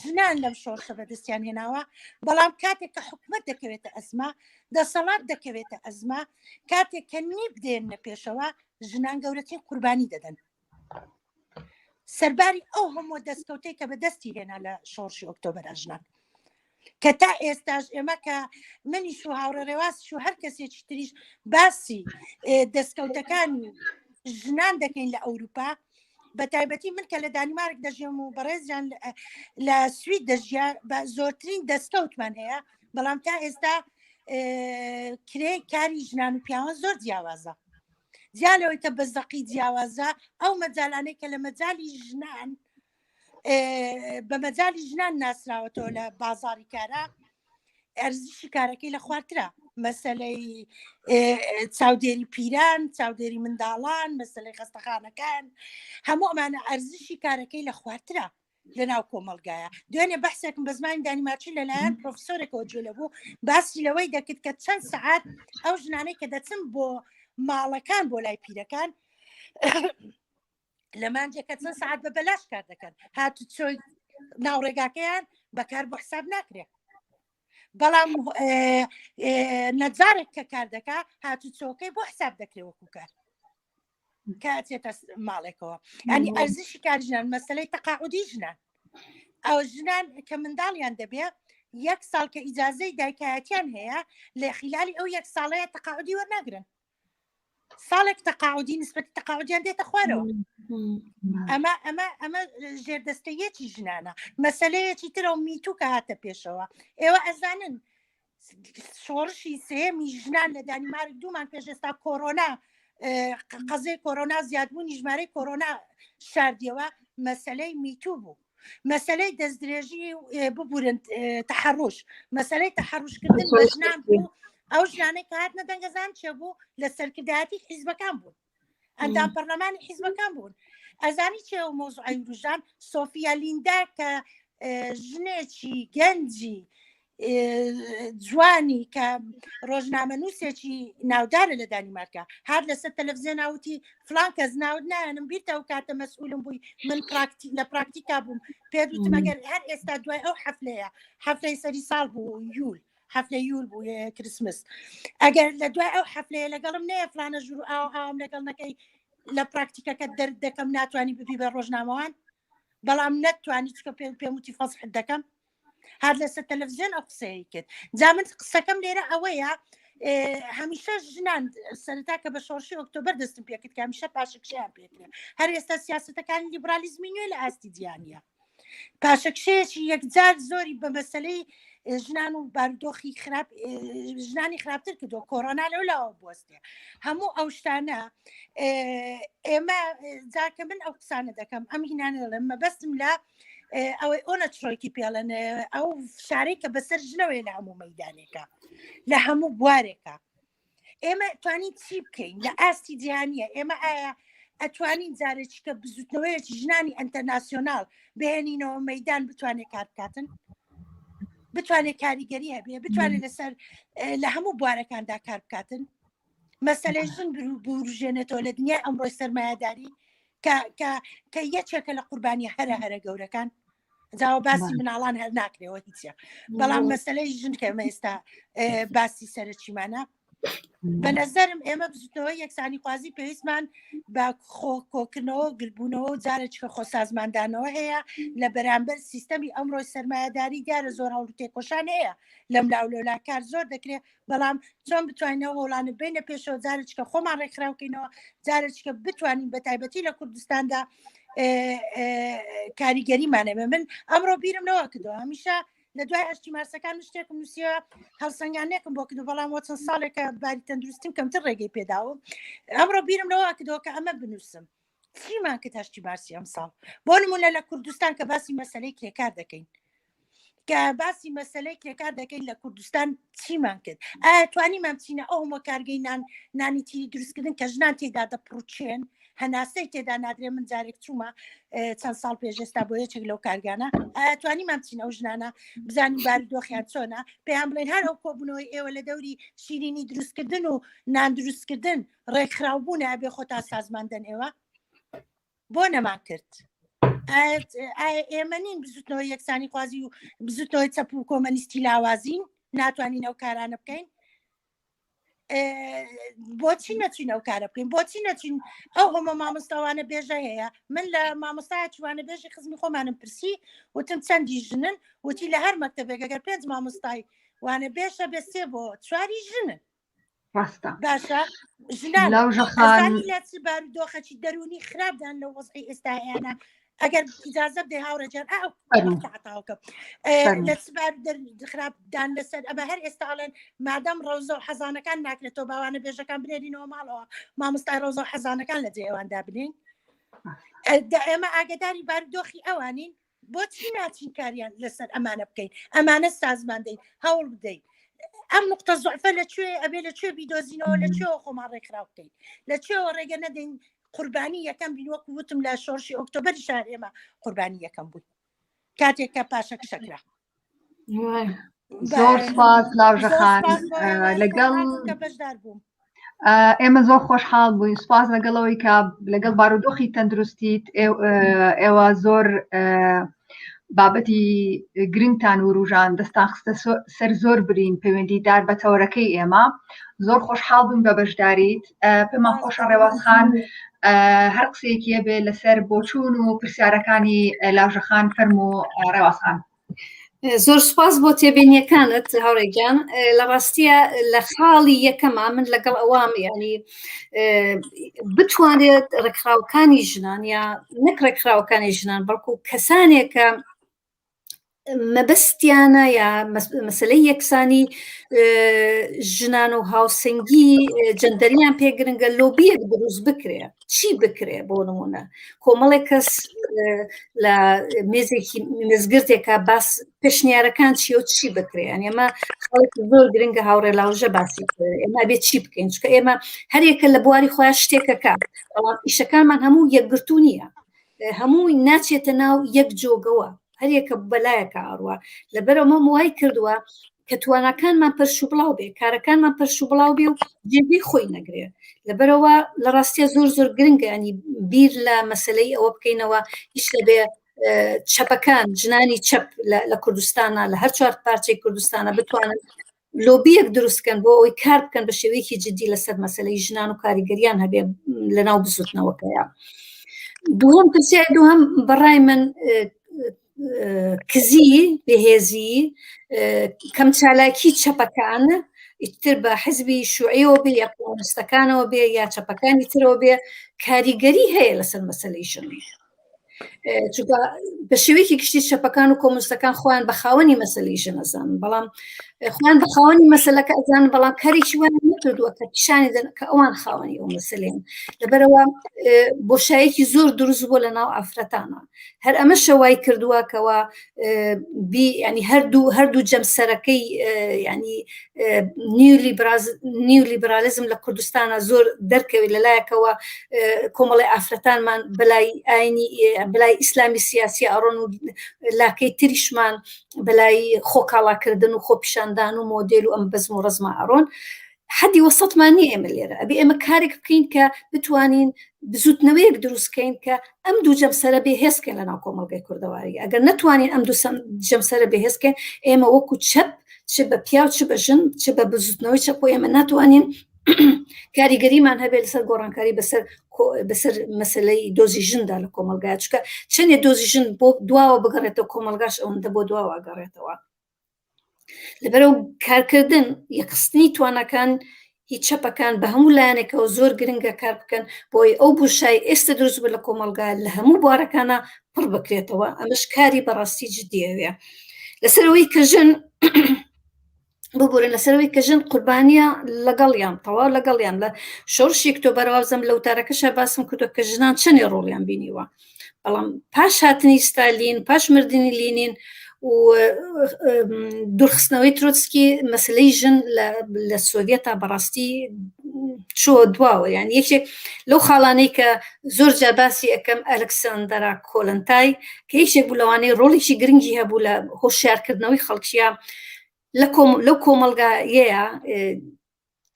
ژنان لەم شۆڕشە بەدەستیان هێناوە بەڵام کاتێک کە حکومت دەکەوێتە ئەزما دەسەڵات دەکەوێتە ئەزما کاتێک کە نیب دێنە پێشەوە ژنان گەورەترین قوربانی دەدەن سەرباری ئەو هەموو دەستکەوتەی کە بەدەستی هێنا لە شۆڕشی ئۆکتۆبەر ژنان کە تا ئێستاش ئێمە کە منیش و هاوڕێ ڕێواز و هەر کەسێکی تریش باسی دەستکەوتەکانی ژنان دەکەین لە ئەوروپا بە تایبەتی من کە لە دانیمارک دەژێم و بەڕێزیان لە سوید دەژیا بە زۆرترین دەستکەوتمان هەیە بەڵام تا ئێستا کرێ کاری ژنان و پیاوان زۆر جیاوازە جیا لەوەی کە بە زەقی جیاوازە ئەو مەجالانەی کە لە مەجالی ژنان بە مەجالی ژنان ناسراوەتەوە لە بازاری کارە ئەرزشی کارەکەی لە خوارترە مەسلەی چاودێری پیران چاودێری منداڵان مەسلەی خەستەخانەکان هەموو ئەمانە ئەرزشی کارەکەی لە خوارترە لەناو کۆمەڵگایە دوێنێ بەحسێکم بە زمانی دانیمارکی لەلایەن پرۆفسۆرێکەوە گوێ لە بوو باسی لەوەی دەکرد کە چەند سەعات ئەو ژنانەی کە دەچن بۆ ماڵەکان بۆ لای پیرەکان لە مانجێکە چەند سەعات بە بەلاش کار دەکەن هاتوچۆی ناو ڕێگاکەیان بەکار بۆ حساب ناکرێت بەڵام نەجارێک کە کار دەکا هاتوچۆکەی بۆ حساب دەکرێت وەکو کار کە ئەچێتە ماڵێکەوە ینی ئەرزشی کار ژنان مەسلەی تەقاعودی ژنان ئەو ژنان کە منداڵیان دەبێ یەک ساڵ کە ئیجازەی دایکایەتیان هەیە لە خلالی ئەو یەک ساڵەیە تەقاعودی وەرناگرن ساڵێک تەقاعودی نسبەتی تەقاعودیان دێتە خوارەوە ئەمە ئەمە ئەمە ژێردەستەیەکی ژنانە مەسلەیەکی ترە و میتو کە هاتە پێشەوە ئێوە ئەزانن شۆڕشی سێمی ژنان لە دانیمارک دوومان پێش ئێستا کۆرۆنا قەزەی کۆرۆنا زیادبوونی ژمارەی کۆرۆنا شاردیەوە مەسلەی میتو بوو مەسلەی دەستدرێژی ببورن تەحەڕوش مەسلەی تەحەڕوشکردن بە ژنان بوو ئەو ژنانەی کە هاتنە دەنگەزان چێ بوو لە سەرکردایەتی حیزبەکان بوون ئەندام پەرلەمانی حیزبەکان بوون ئەزانی چێ و مۆزوعی وروژان سۆفیا لیندا کە ژنێکی گەنجی جوانی کە ڕۆژنامە نووسێکی ناودارە لە دانیمارکە هات لەسەر تەلەڤزیۆن ناوتی فلان کەس ناوت نایەنم بیرتە ئەو کاتە مەسئولم بووی من پراکتی لە پراکتیکا بووم پێت وتم ئەگەر هەر ئێستا دوای ئەو حەفلەیە حەفلەی سەری ساڵ بوو یول حەفلە یول بوو کریسمس ئەگەر لە دوای ئەو حەفلەیە لەگەڵم نەیە فلانە ژوور ئاو ئاوم لەگەڵ نەکەی لە پراکتیکەکە دەرد دەکەم ناتوانانی ببی بە ڕۆژنامەوان بەڵام نەتوانی چکە پێم پێم وتی فەزحت دەکەم هەر لەسەر تەلەڤزیۆن ئەو قسەیە کرد جا من قسەکەم لێرە ئەوەیە هەمیشە ژنان سەرتا کە بە شۆڕشی ئۆکتۆبەر دەستم پێکرد کە هەمیشە پاشەکشیان پێکرێت هەر ئێستا سیاستەکانی لیبرالیزمی نوێ لە ئاستی جیهانیە پاشەکشەیەکی یەکجار زۆری بە مەسلەی ژنان و بارودۆخی خراپ ژنانی خراپتر کردو کۆرۆنا لەو لاوە بوەستێ هەموو ئەو شتانە ئێمە جاکە من ئەو قسانە دەکەم ئەم هینانە دەڵێم مەبەستم لە ئەوەی ئۆنە چڕۆکی پێڵێن ئەو فشارەی کە بەسەر ژنەوەی لە هەموو مەدانێکە لە هەموو بوارێکە ئێمە توانین چی بکەین لە ئاستی جیهانیە ئێمە ئایا ئەتوانین جارێکی کە بزوتنەوەیەکی ژنانی ئەتەرناسیۆنال بهێنینەوە مەدان بتوانێت کار بکاتن بتوانێت کاریگەری هەبێ بتوانێت لەسەر لە هەموو بوارەکاندا کار بکاتن مەسەلەی ژن بورژێنێتەوە لە دنیای ئەمڕۆی سەرمایەداری کە یەکێکە لە قوربانی هەرە هەرە گەورەکان جاوە باسی مناڵان هەر ناکرێەوە هیچە بەڵام مەسلەی ژن کە ئێمە ئێستا باسی سەرچیمانە بە نەزەرم ئێمە بزوتنەوە یەکسانی خوازی پێویستمان بە خۆ کۆکردنەوە گربوونەوە و جارێککە خۆ سازماندانەوە هەیە لە بەرامبەر سیستەمی ئەمڕۆی سەرمایەداری دیارە زۆر هەوڵ تێکۆشان هەیە لەم لاولۆلا کار زۆر دەکرێت بەڵام چۆن بتوانین ئەو هەوڵانە بینە پێشەوە جارێککە خۆمان ڕێکخراوکەینەوە جارێککە بتوانین بە تایبەتی لە کوردستاندا کاریگەریمانەبێ من ئەمڕۆ بیرم لەوە کردەوە هەمیشە لە دوای هەشتی مارسەکان شتێکم نووسیوە هەڵسەنگانێکم بۆ کردو بەڵام وە چەند ساڵێکە باری تەندروستیم کەمتر ڕێگەی پێداوم ئەمڕۆ بیرم لەوە کردەوە کە ئەمە بنووسم چیمان کرد هەشتی مارسی ئەمساڵ بۆ نمونە لە کوردستان کە باسی مەسلەی کرێکار دەکەین کە باسی مەسلەی کرێکار دەکەین لە کوردستان چیمان کرد ئایا توانیمان بچینە ئەو هەموو کارگەی نان نانی تیری دروستکردن کە ژنان تێدا دەپڕوچێن هەناسەی تێدا نادرێ من جارێک چوومە چەند ساڵ پێش ئێستا بۆ یەکێک لەو کارگانە ئایا توانیمان بچین ئەو ژنانە بزانین بارودۆخیان چۆنە پێیان بڵێن هەر ئەو کۆبوونەوەی ئێوە لە دەوری شیرینی دروستکردن و نان دروستکردن ڕێکخراو بوونە ئەبێ خۆتان سازمان دەن ئێوە بۆ نەمان کرد ئێمە نین بزوتنەوەی یەکسانی خوازی و بزوتنەوەی چەپ و کۆمەنیستی لاوازین ناتوانین ئەو کارانە بکەین بۆچی نەچین ئەو کارە بکەین بۆچی نەچین ئەو هەمە مامۆستاوانە بێژە هەیە من لە مامۆستای چوانە بێژی خزمی خۆمانم پرسی وتم چەندی ژنن وتی لە هەر مەکتتەبێک گەر پێنج مامۆستای وانە بێشە بێ سێ بۆ چواری ژنن ڕاستە باشە ژنان لاوژە خان لە چ بارودۆخەکی دەروونی خراپدان لە وەزعی ئێستایانە ئەگەر ئیجازە بدەی هاوڕێجان ئەو فەرموو. تاوکەم فەرموو. لە چ بار خراپدان لەسەر ئەمە هەر ئێستا ئەڵێن مادەم ڕەوزە و حەزانەکان ناکرێتەوە باوانە بێژەکان بنێرینەوە ماڵەوە مامۆستای ڕەوزە و حەزانەکان لە جێواندا بنین ئێمە ئاگداری بارودۆخی ئەوانین بۆچی ناچین کاریان لەسەر ئەمانە بکەین ئەمانە سازمان دەین هەوڵ بدەین ئەم نقطە زعفە لە کوێ ئەبێ لە کوێ بیدۆزینەوە لە کوێوە خۆمان ڕێکخراو بکەین لە کوێوە ڕێگە نەدەین قوربانی یەکەم بین وەکو وتم لە شۆڕشی ئۆکتۆبەری شار ئێمە قوربانی یەکەم بووین کاتێک کە پاشەکشەکرا زۆر سپاس لاوژە خان لەگەڵ بەشدار بووم ئێمە زۆر خۆشحاڵ بووین سپاس لەگەڵەوەی کە لەگەڵ بارودۆخی تەندروستیت ئێوە زۆر بابەتی گرنگتان وروژان دەستان خستە سەر زۆر برین پەیوەندیدار بە تەوەرەکەی ئێمە زۆر خۆشحاڵ بووین بە بەشداریت پێمان خۆشە ڕێواز خان هەر قسەیەکی هەبێ لەسەر بۆچوون و پرسیارەکانی لاژەخان فەرموو ڕێواز خان. زۆر سوپاس بۆ تێبینیەکانت هاوڕێگیان لە ڕاستیە لە خاڵی یەکەما من لەگەڵ ئەوام ینی بتوانێت ڕێکخراوەکانی ژنان یا نەک ڕێکخراوەکانی ژنان بەڵکو کەسانێکە مەبەستیانە یا مەسلەی یەکسانی ژنان و هاوسەنگی جەندەریان پێگرنگە لۆبیەک دروست بکرێ چی بکرێ بۆ نمونە کۆمەڵێک کەس لە مێزێکی مزگرتێکە باس پێشنیارەکان چی و چی بکرێ یان ئێمە خەڵکی زۆر گرنگە هاوڕێ لاوژە باسی ئێمە بێت چی بکەین چکە ئێمە هەرێکە لە بواری خۆیان شتێکەکە بەڵام ئیشەکانمان هەموو یەکگرتوو نییە هەمووی ناچێتە ناو یەک جۆگەوە. هەریەکە بەلایەکە ئەڕوا. لەبەرئەمە وای کردووە کە تواناکانمان پەرش و بڵاو بێ، کارەکانمان پەرش و بڵاو بێ و جێگەی خۆی نەگرێ. لەبەرئەوە لە ڕاستیە زۆر زۆر گرنگە ینی بیر لە مەسەلەی ئەوە بکەینەوە هیچ لەبێ چەپەکان، ژنانی چەپ لە کوردستانە، لە هەر چوار پارچەی کوردستانە بتوانن لۆبیەک دروست بکەن بۆ ئەوەی کار بکەن بە شێوەیەکی جدی لەسەر مەسەلەی ژنان و کاریگەریان هەبێ لەناو بزوتنەوەکەیە. دووەم پرسیار دووهەم بەڕای من کزی، بێهێزی، کەم چالاکی چەپەکان ئیتر بە حزبی شوعیەوە بێ یا کۆمۆنیستەکانەوە بێ یا چەپەکانی ترەوە بێ کاریگەری هەیە لەسەر مەسەلەی ژن. چونکە بە شێوەیەکی گشتی چەپەکان و کۆمۆنیستەکان خۆیان بە خاوەنی مەسەلەی ژن ئەزانن، بەڵام خۆیان بە خاوەنی مەسەلەکە ئەزانن، بەڵام کارێکی وایان نەکردووە کە پیشانی دەن کە ئەوان خاوەنی ئەو مەسەلەیەن. لەبەرئەوە بۆشایەکی زۆر دروست بووە لە ناو ئافرەتانە. هەر ئەمەشە وای کردووە کەوا بی ینی هەردوو هەردوو جەمسەرەکەی ینی نیولیبرالیزم لە کوردستانە زۆر دەرکەوێت لەلایەکەوە کۆمەڵی ئافرەتانمان بەلای ئاینی بەلای ئیسلامی سیاسی ئەڕۆن و لاکەی تریشمان بەلای خۆکاڵاکردن و خۆپیشاندان و مۆدێل و ئەم بەزم و ڕەزمە ئەڕۆن. حەدی وەسەتمان نییە ئێمە لێرە ئەبێ ئێمە کارێک بکەین کە بتوانین بزوتنەوەیەک دروست کەین کە ئەم دوو جەمسەرە بێهێز کەین لە ناو کۆمەڵگەی کوردەواری. ئەگەر نەتوانین ئەم دوو جەمسەرە بێهێز کەین، ئێمە وەکو چەپ، چ بە پیاو چ بە ژن، چ بە بزوتنەوەی چەپ، و ئێمە ناتوانین کاریگەریمان هەبێت لەسەر گۆڕانکاری بەسەر بەسەر مەسلەی دۆزی ژندا لە کۆمەلگا، چونکە چەندێ دۆزی ژن بۆ دواوە بگەڕێتەوە کۆمەلگاش ئەوەندە بۆ دواوە گەڕێتەوە. لەبەرەو کارکردن یەکخستنی تواناکان هی چەپەکان بە هەموو لایەنێکەوە زۆر گرنگە کار بکەن بۆی ئەو بۆشای ئێستا دروست بوو لە کۆمەڵگا لە هەموو بوارەکانە پڕ بکرێتەوە. ئەمەش کاری بەڕاستی جدیەوەیە لەسەرەوەی کە ژن ببورن، لەسەرەوەی کە ژن قوربانیە لەگەڵیان تەواو لەگەڵیان لە شۆڕشی ئۆکتۆبەر وابزانم لە وتارەکەشا باسم کردووە کە ژنان چەندێ ڕۆڵیان بینیوە، بەڵام پاش هاتنی ستالین، پاش مردنی لینین و دوورخستنەوەی ترۆتسکی، مەسلەی ژن لە سۆڤەتا بەڕاستی چۆ دواوە. یان یەکێک لەو خاڵانەی کە زۆر جار باسی ئەەکەم ئەلکسەندەرا کۆلنتای کە یەکێک بوو لەوانەیە ڕۆڵێکی گرنگی هەبوو لە هۆشیارکردنەوەی خەڵکیە لە لەو کۆمەڵگایەیە،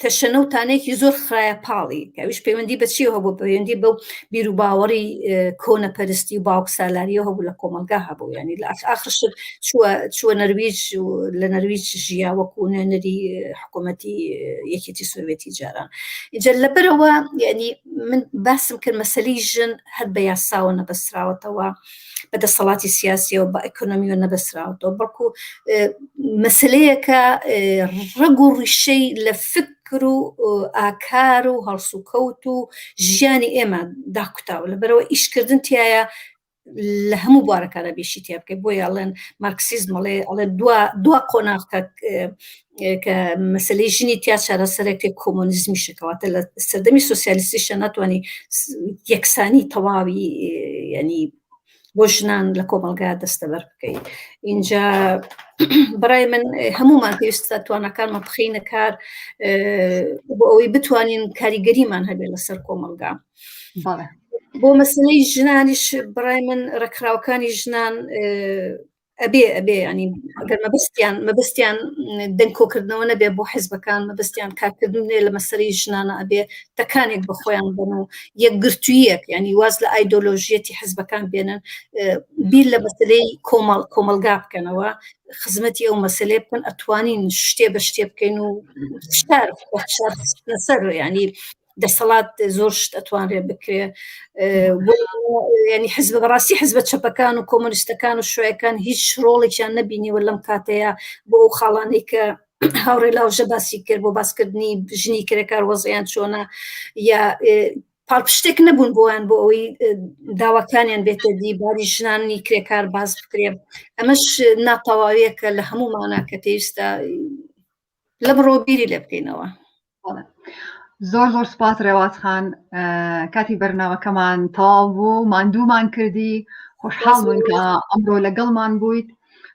تەشەنە و تانەیەکی زۆر خرایە پاڵی کە ئەویش پەیوەندی بە چیەوە هەبوو؟ پەیوەندی بەو بیروباوەڕی کۆنەپەرستی و باوکسالاریەوە هەبوو لە کۆمەڵگا هەبوو. ینی لە ئاخر شت چووە چووە نەرویج و لە نەرویج ژیا وەکو نوێنەری حکوومەتی یەکێتی سۆڤێتی جاران. ئینجا لەبەرەوە یعنی من باسم کرد مەسەلەی ژن هەر بە یاساوە نەبەستراوەتەوە، بە دەسەڵاتی سیاسیەوە، بە ئەکۆنۆمیەوە نەبەستراوەتەوە، بەڵکو مەسلەیەکە ڕەگ و ڕیشەی لە فکر و ئاکار و هەڵسوکەوت و ژیانی ئێمە داکوتاوە. لەبەرەوە ئیشکردن تایە لە هەموو بوارەکانە بیشی تیا بکەیت. بۆیە ئەڵێن مارکسیزم ئەڵێ ئەڵێ دوا دوا قۆناغ کە کە مەسلەی ژنی تیا چارەسەرێک کۆمۆنیزمی شکەواتە لە سەردەمی سوسیالیستیشە ناتوانانی یەکسانی تەواوی ینی بۆ ژنان لە کۆمەلگا دەستەبەر بکەیت. اینجا بەڕای من هەمومان پێویستە توانەکانمان بخینە کار بۆ ئەوەی بتوانین کاریگەریمان هەبێت لەسەر کۆمەلگا. بۆ مەسلەی ژنانیش بەڕای من ڕێکخراوەکانی ژنان ئەبێ ئەبێ ینی ئەگەر مەبەستیان مەبەستیان دەنگ کۆکردنەوە نەبێ بۆ حزبەکان، مەبەستیان کارکردن نێ لە مەسەری ژنانە، ئەبێ تەکانێک بە خۆیان بن و یەکگرتوویەک، ینی واز لە ئایدۆلۆژیەتی حزبەکان بێنن، بیر لە مەسلەی کۆمەڵ کۆمەلگا بکەنەوە، خزمەتی ئەو مەسلەیە بکەن. ئەتوانین شتێ بە شتێ بکەین و فشار فشار لەسەر ینی دەسەڵات زۆر شت ئەتوانرێت بکرێ. ینی حزب بەڕاستی حزبە چەپەکان و کۆمۆنیستەکان و شوێەکان هیچ ڕۆڵێکیان نەبینیوە لەم کاتەیە بۆ ئەو خاڵانەی کە هاوڕێ لاوژە باسی کرد بۆ باسکردنی ژنی کرێکار وەزیان چۆنە، یا پاڵپشتێک نەبوون بۆیان بۆ ئەوەی داواکانیان بێتە دی، باری ژنانی کرێکار باس بکرێ. ئەمەش ناتەواویەکە لە هەموومانە کە پێویستە لە بڕۆ بیری لێ بکەینەوە. زۆر زۆر سپاس ڕێواز خان، کاتی بەرنامەکەمان تەواو بوو، ماندوومان کردی، خۆشحاڵ بووین کە ئەمڕۆ لەگەڵمان بوویت.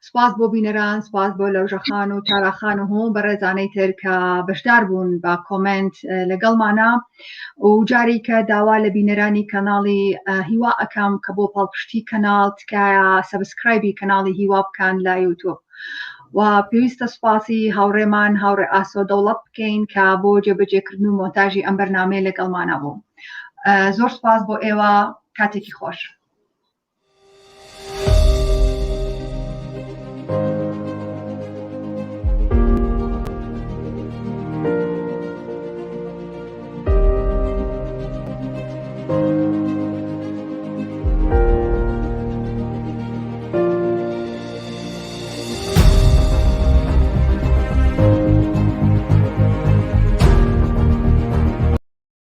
سپاس بۆ بینەران، سپاس بۆ لەوژەخان و تاراخان و هەموو بەڕێزانەی تر کە بەشدار بوون بە comment لەگەڵمانە و جاری کە داوا لە بینەرانی کەناڵی هیوا ئەکەم کە بۆ پاڵپشتی کەناڵ تکایە subscribe ی کەناڵی هیوا بکەن لە یوتوب و پێویستە سپاسی هاوڕێمان هاوڕێ ئاسۆ دەوڵەت بکەین کە بۆ جێبەجێکردن و مۆنتاژی ئەم بەرنامەیە لەگەڵمانە بوو. زۆر سپاس بۆ ئێوە کاتێکی خۆش.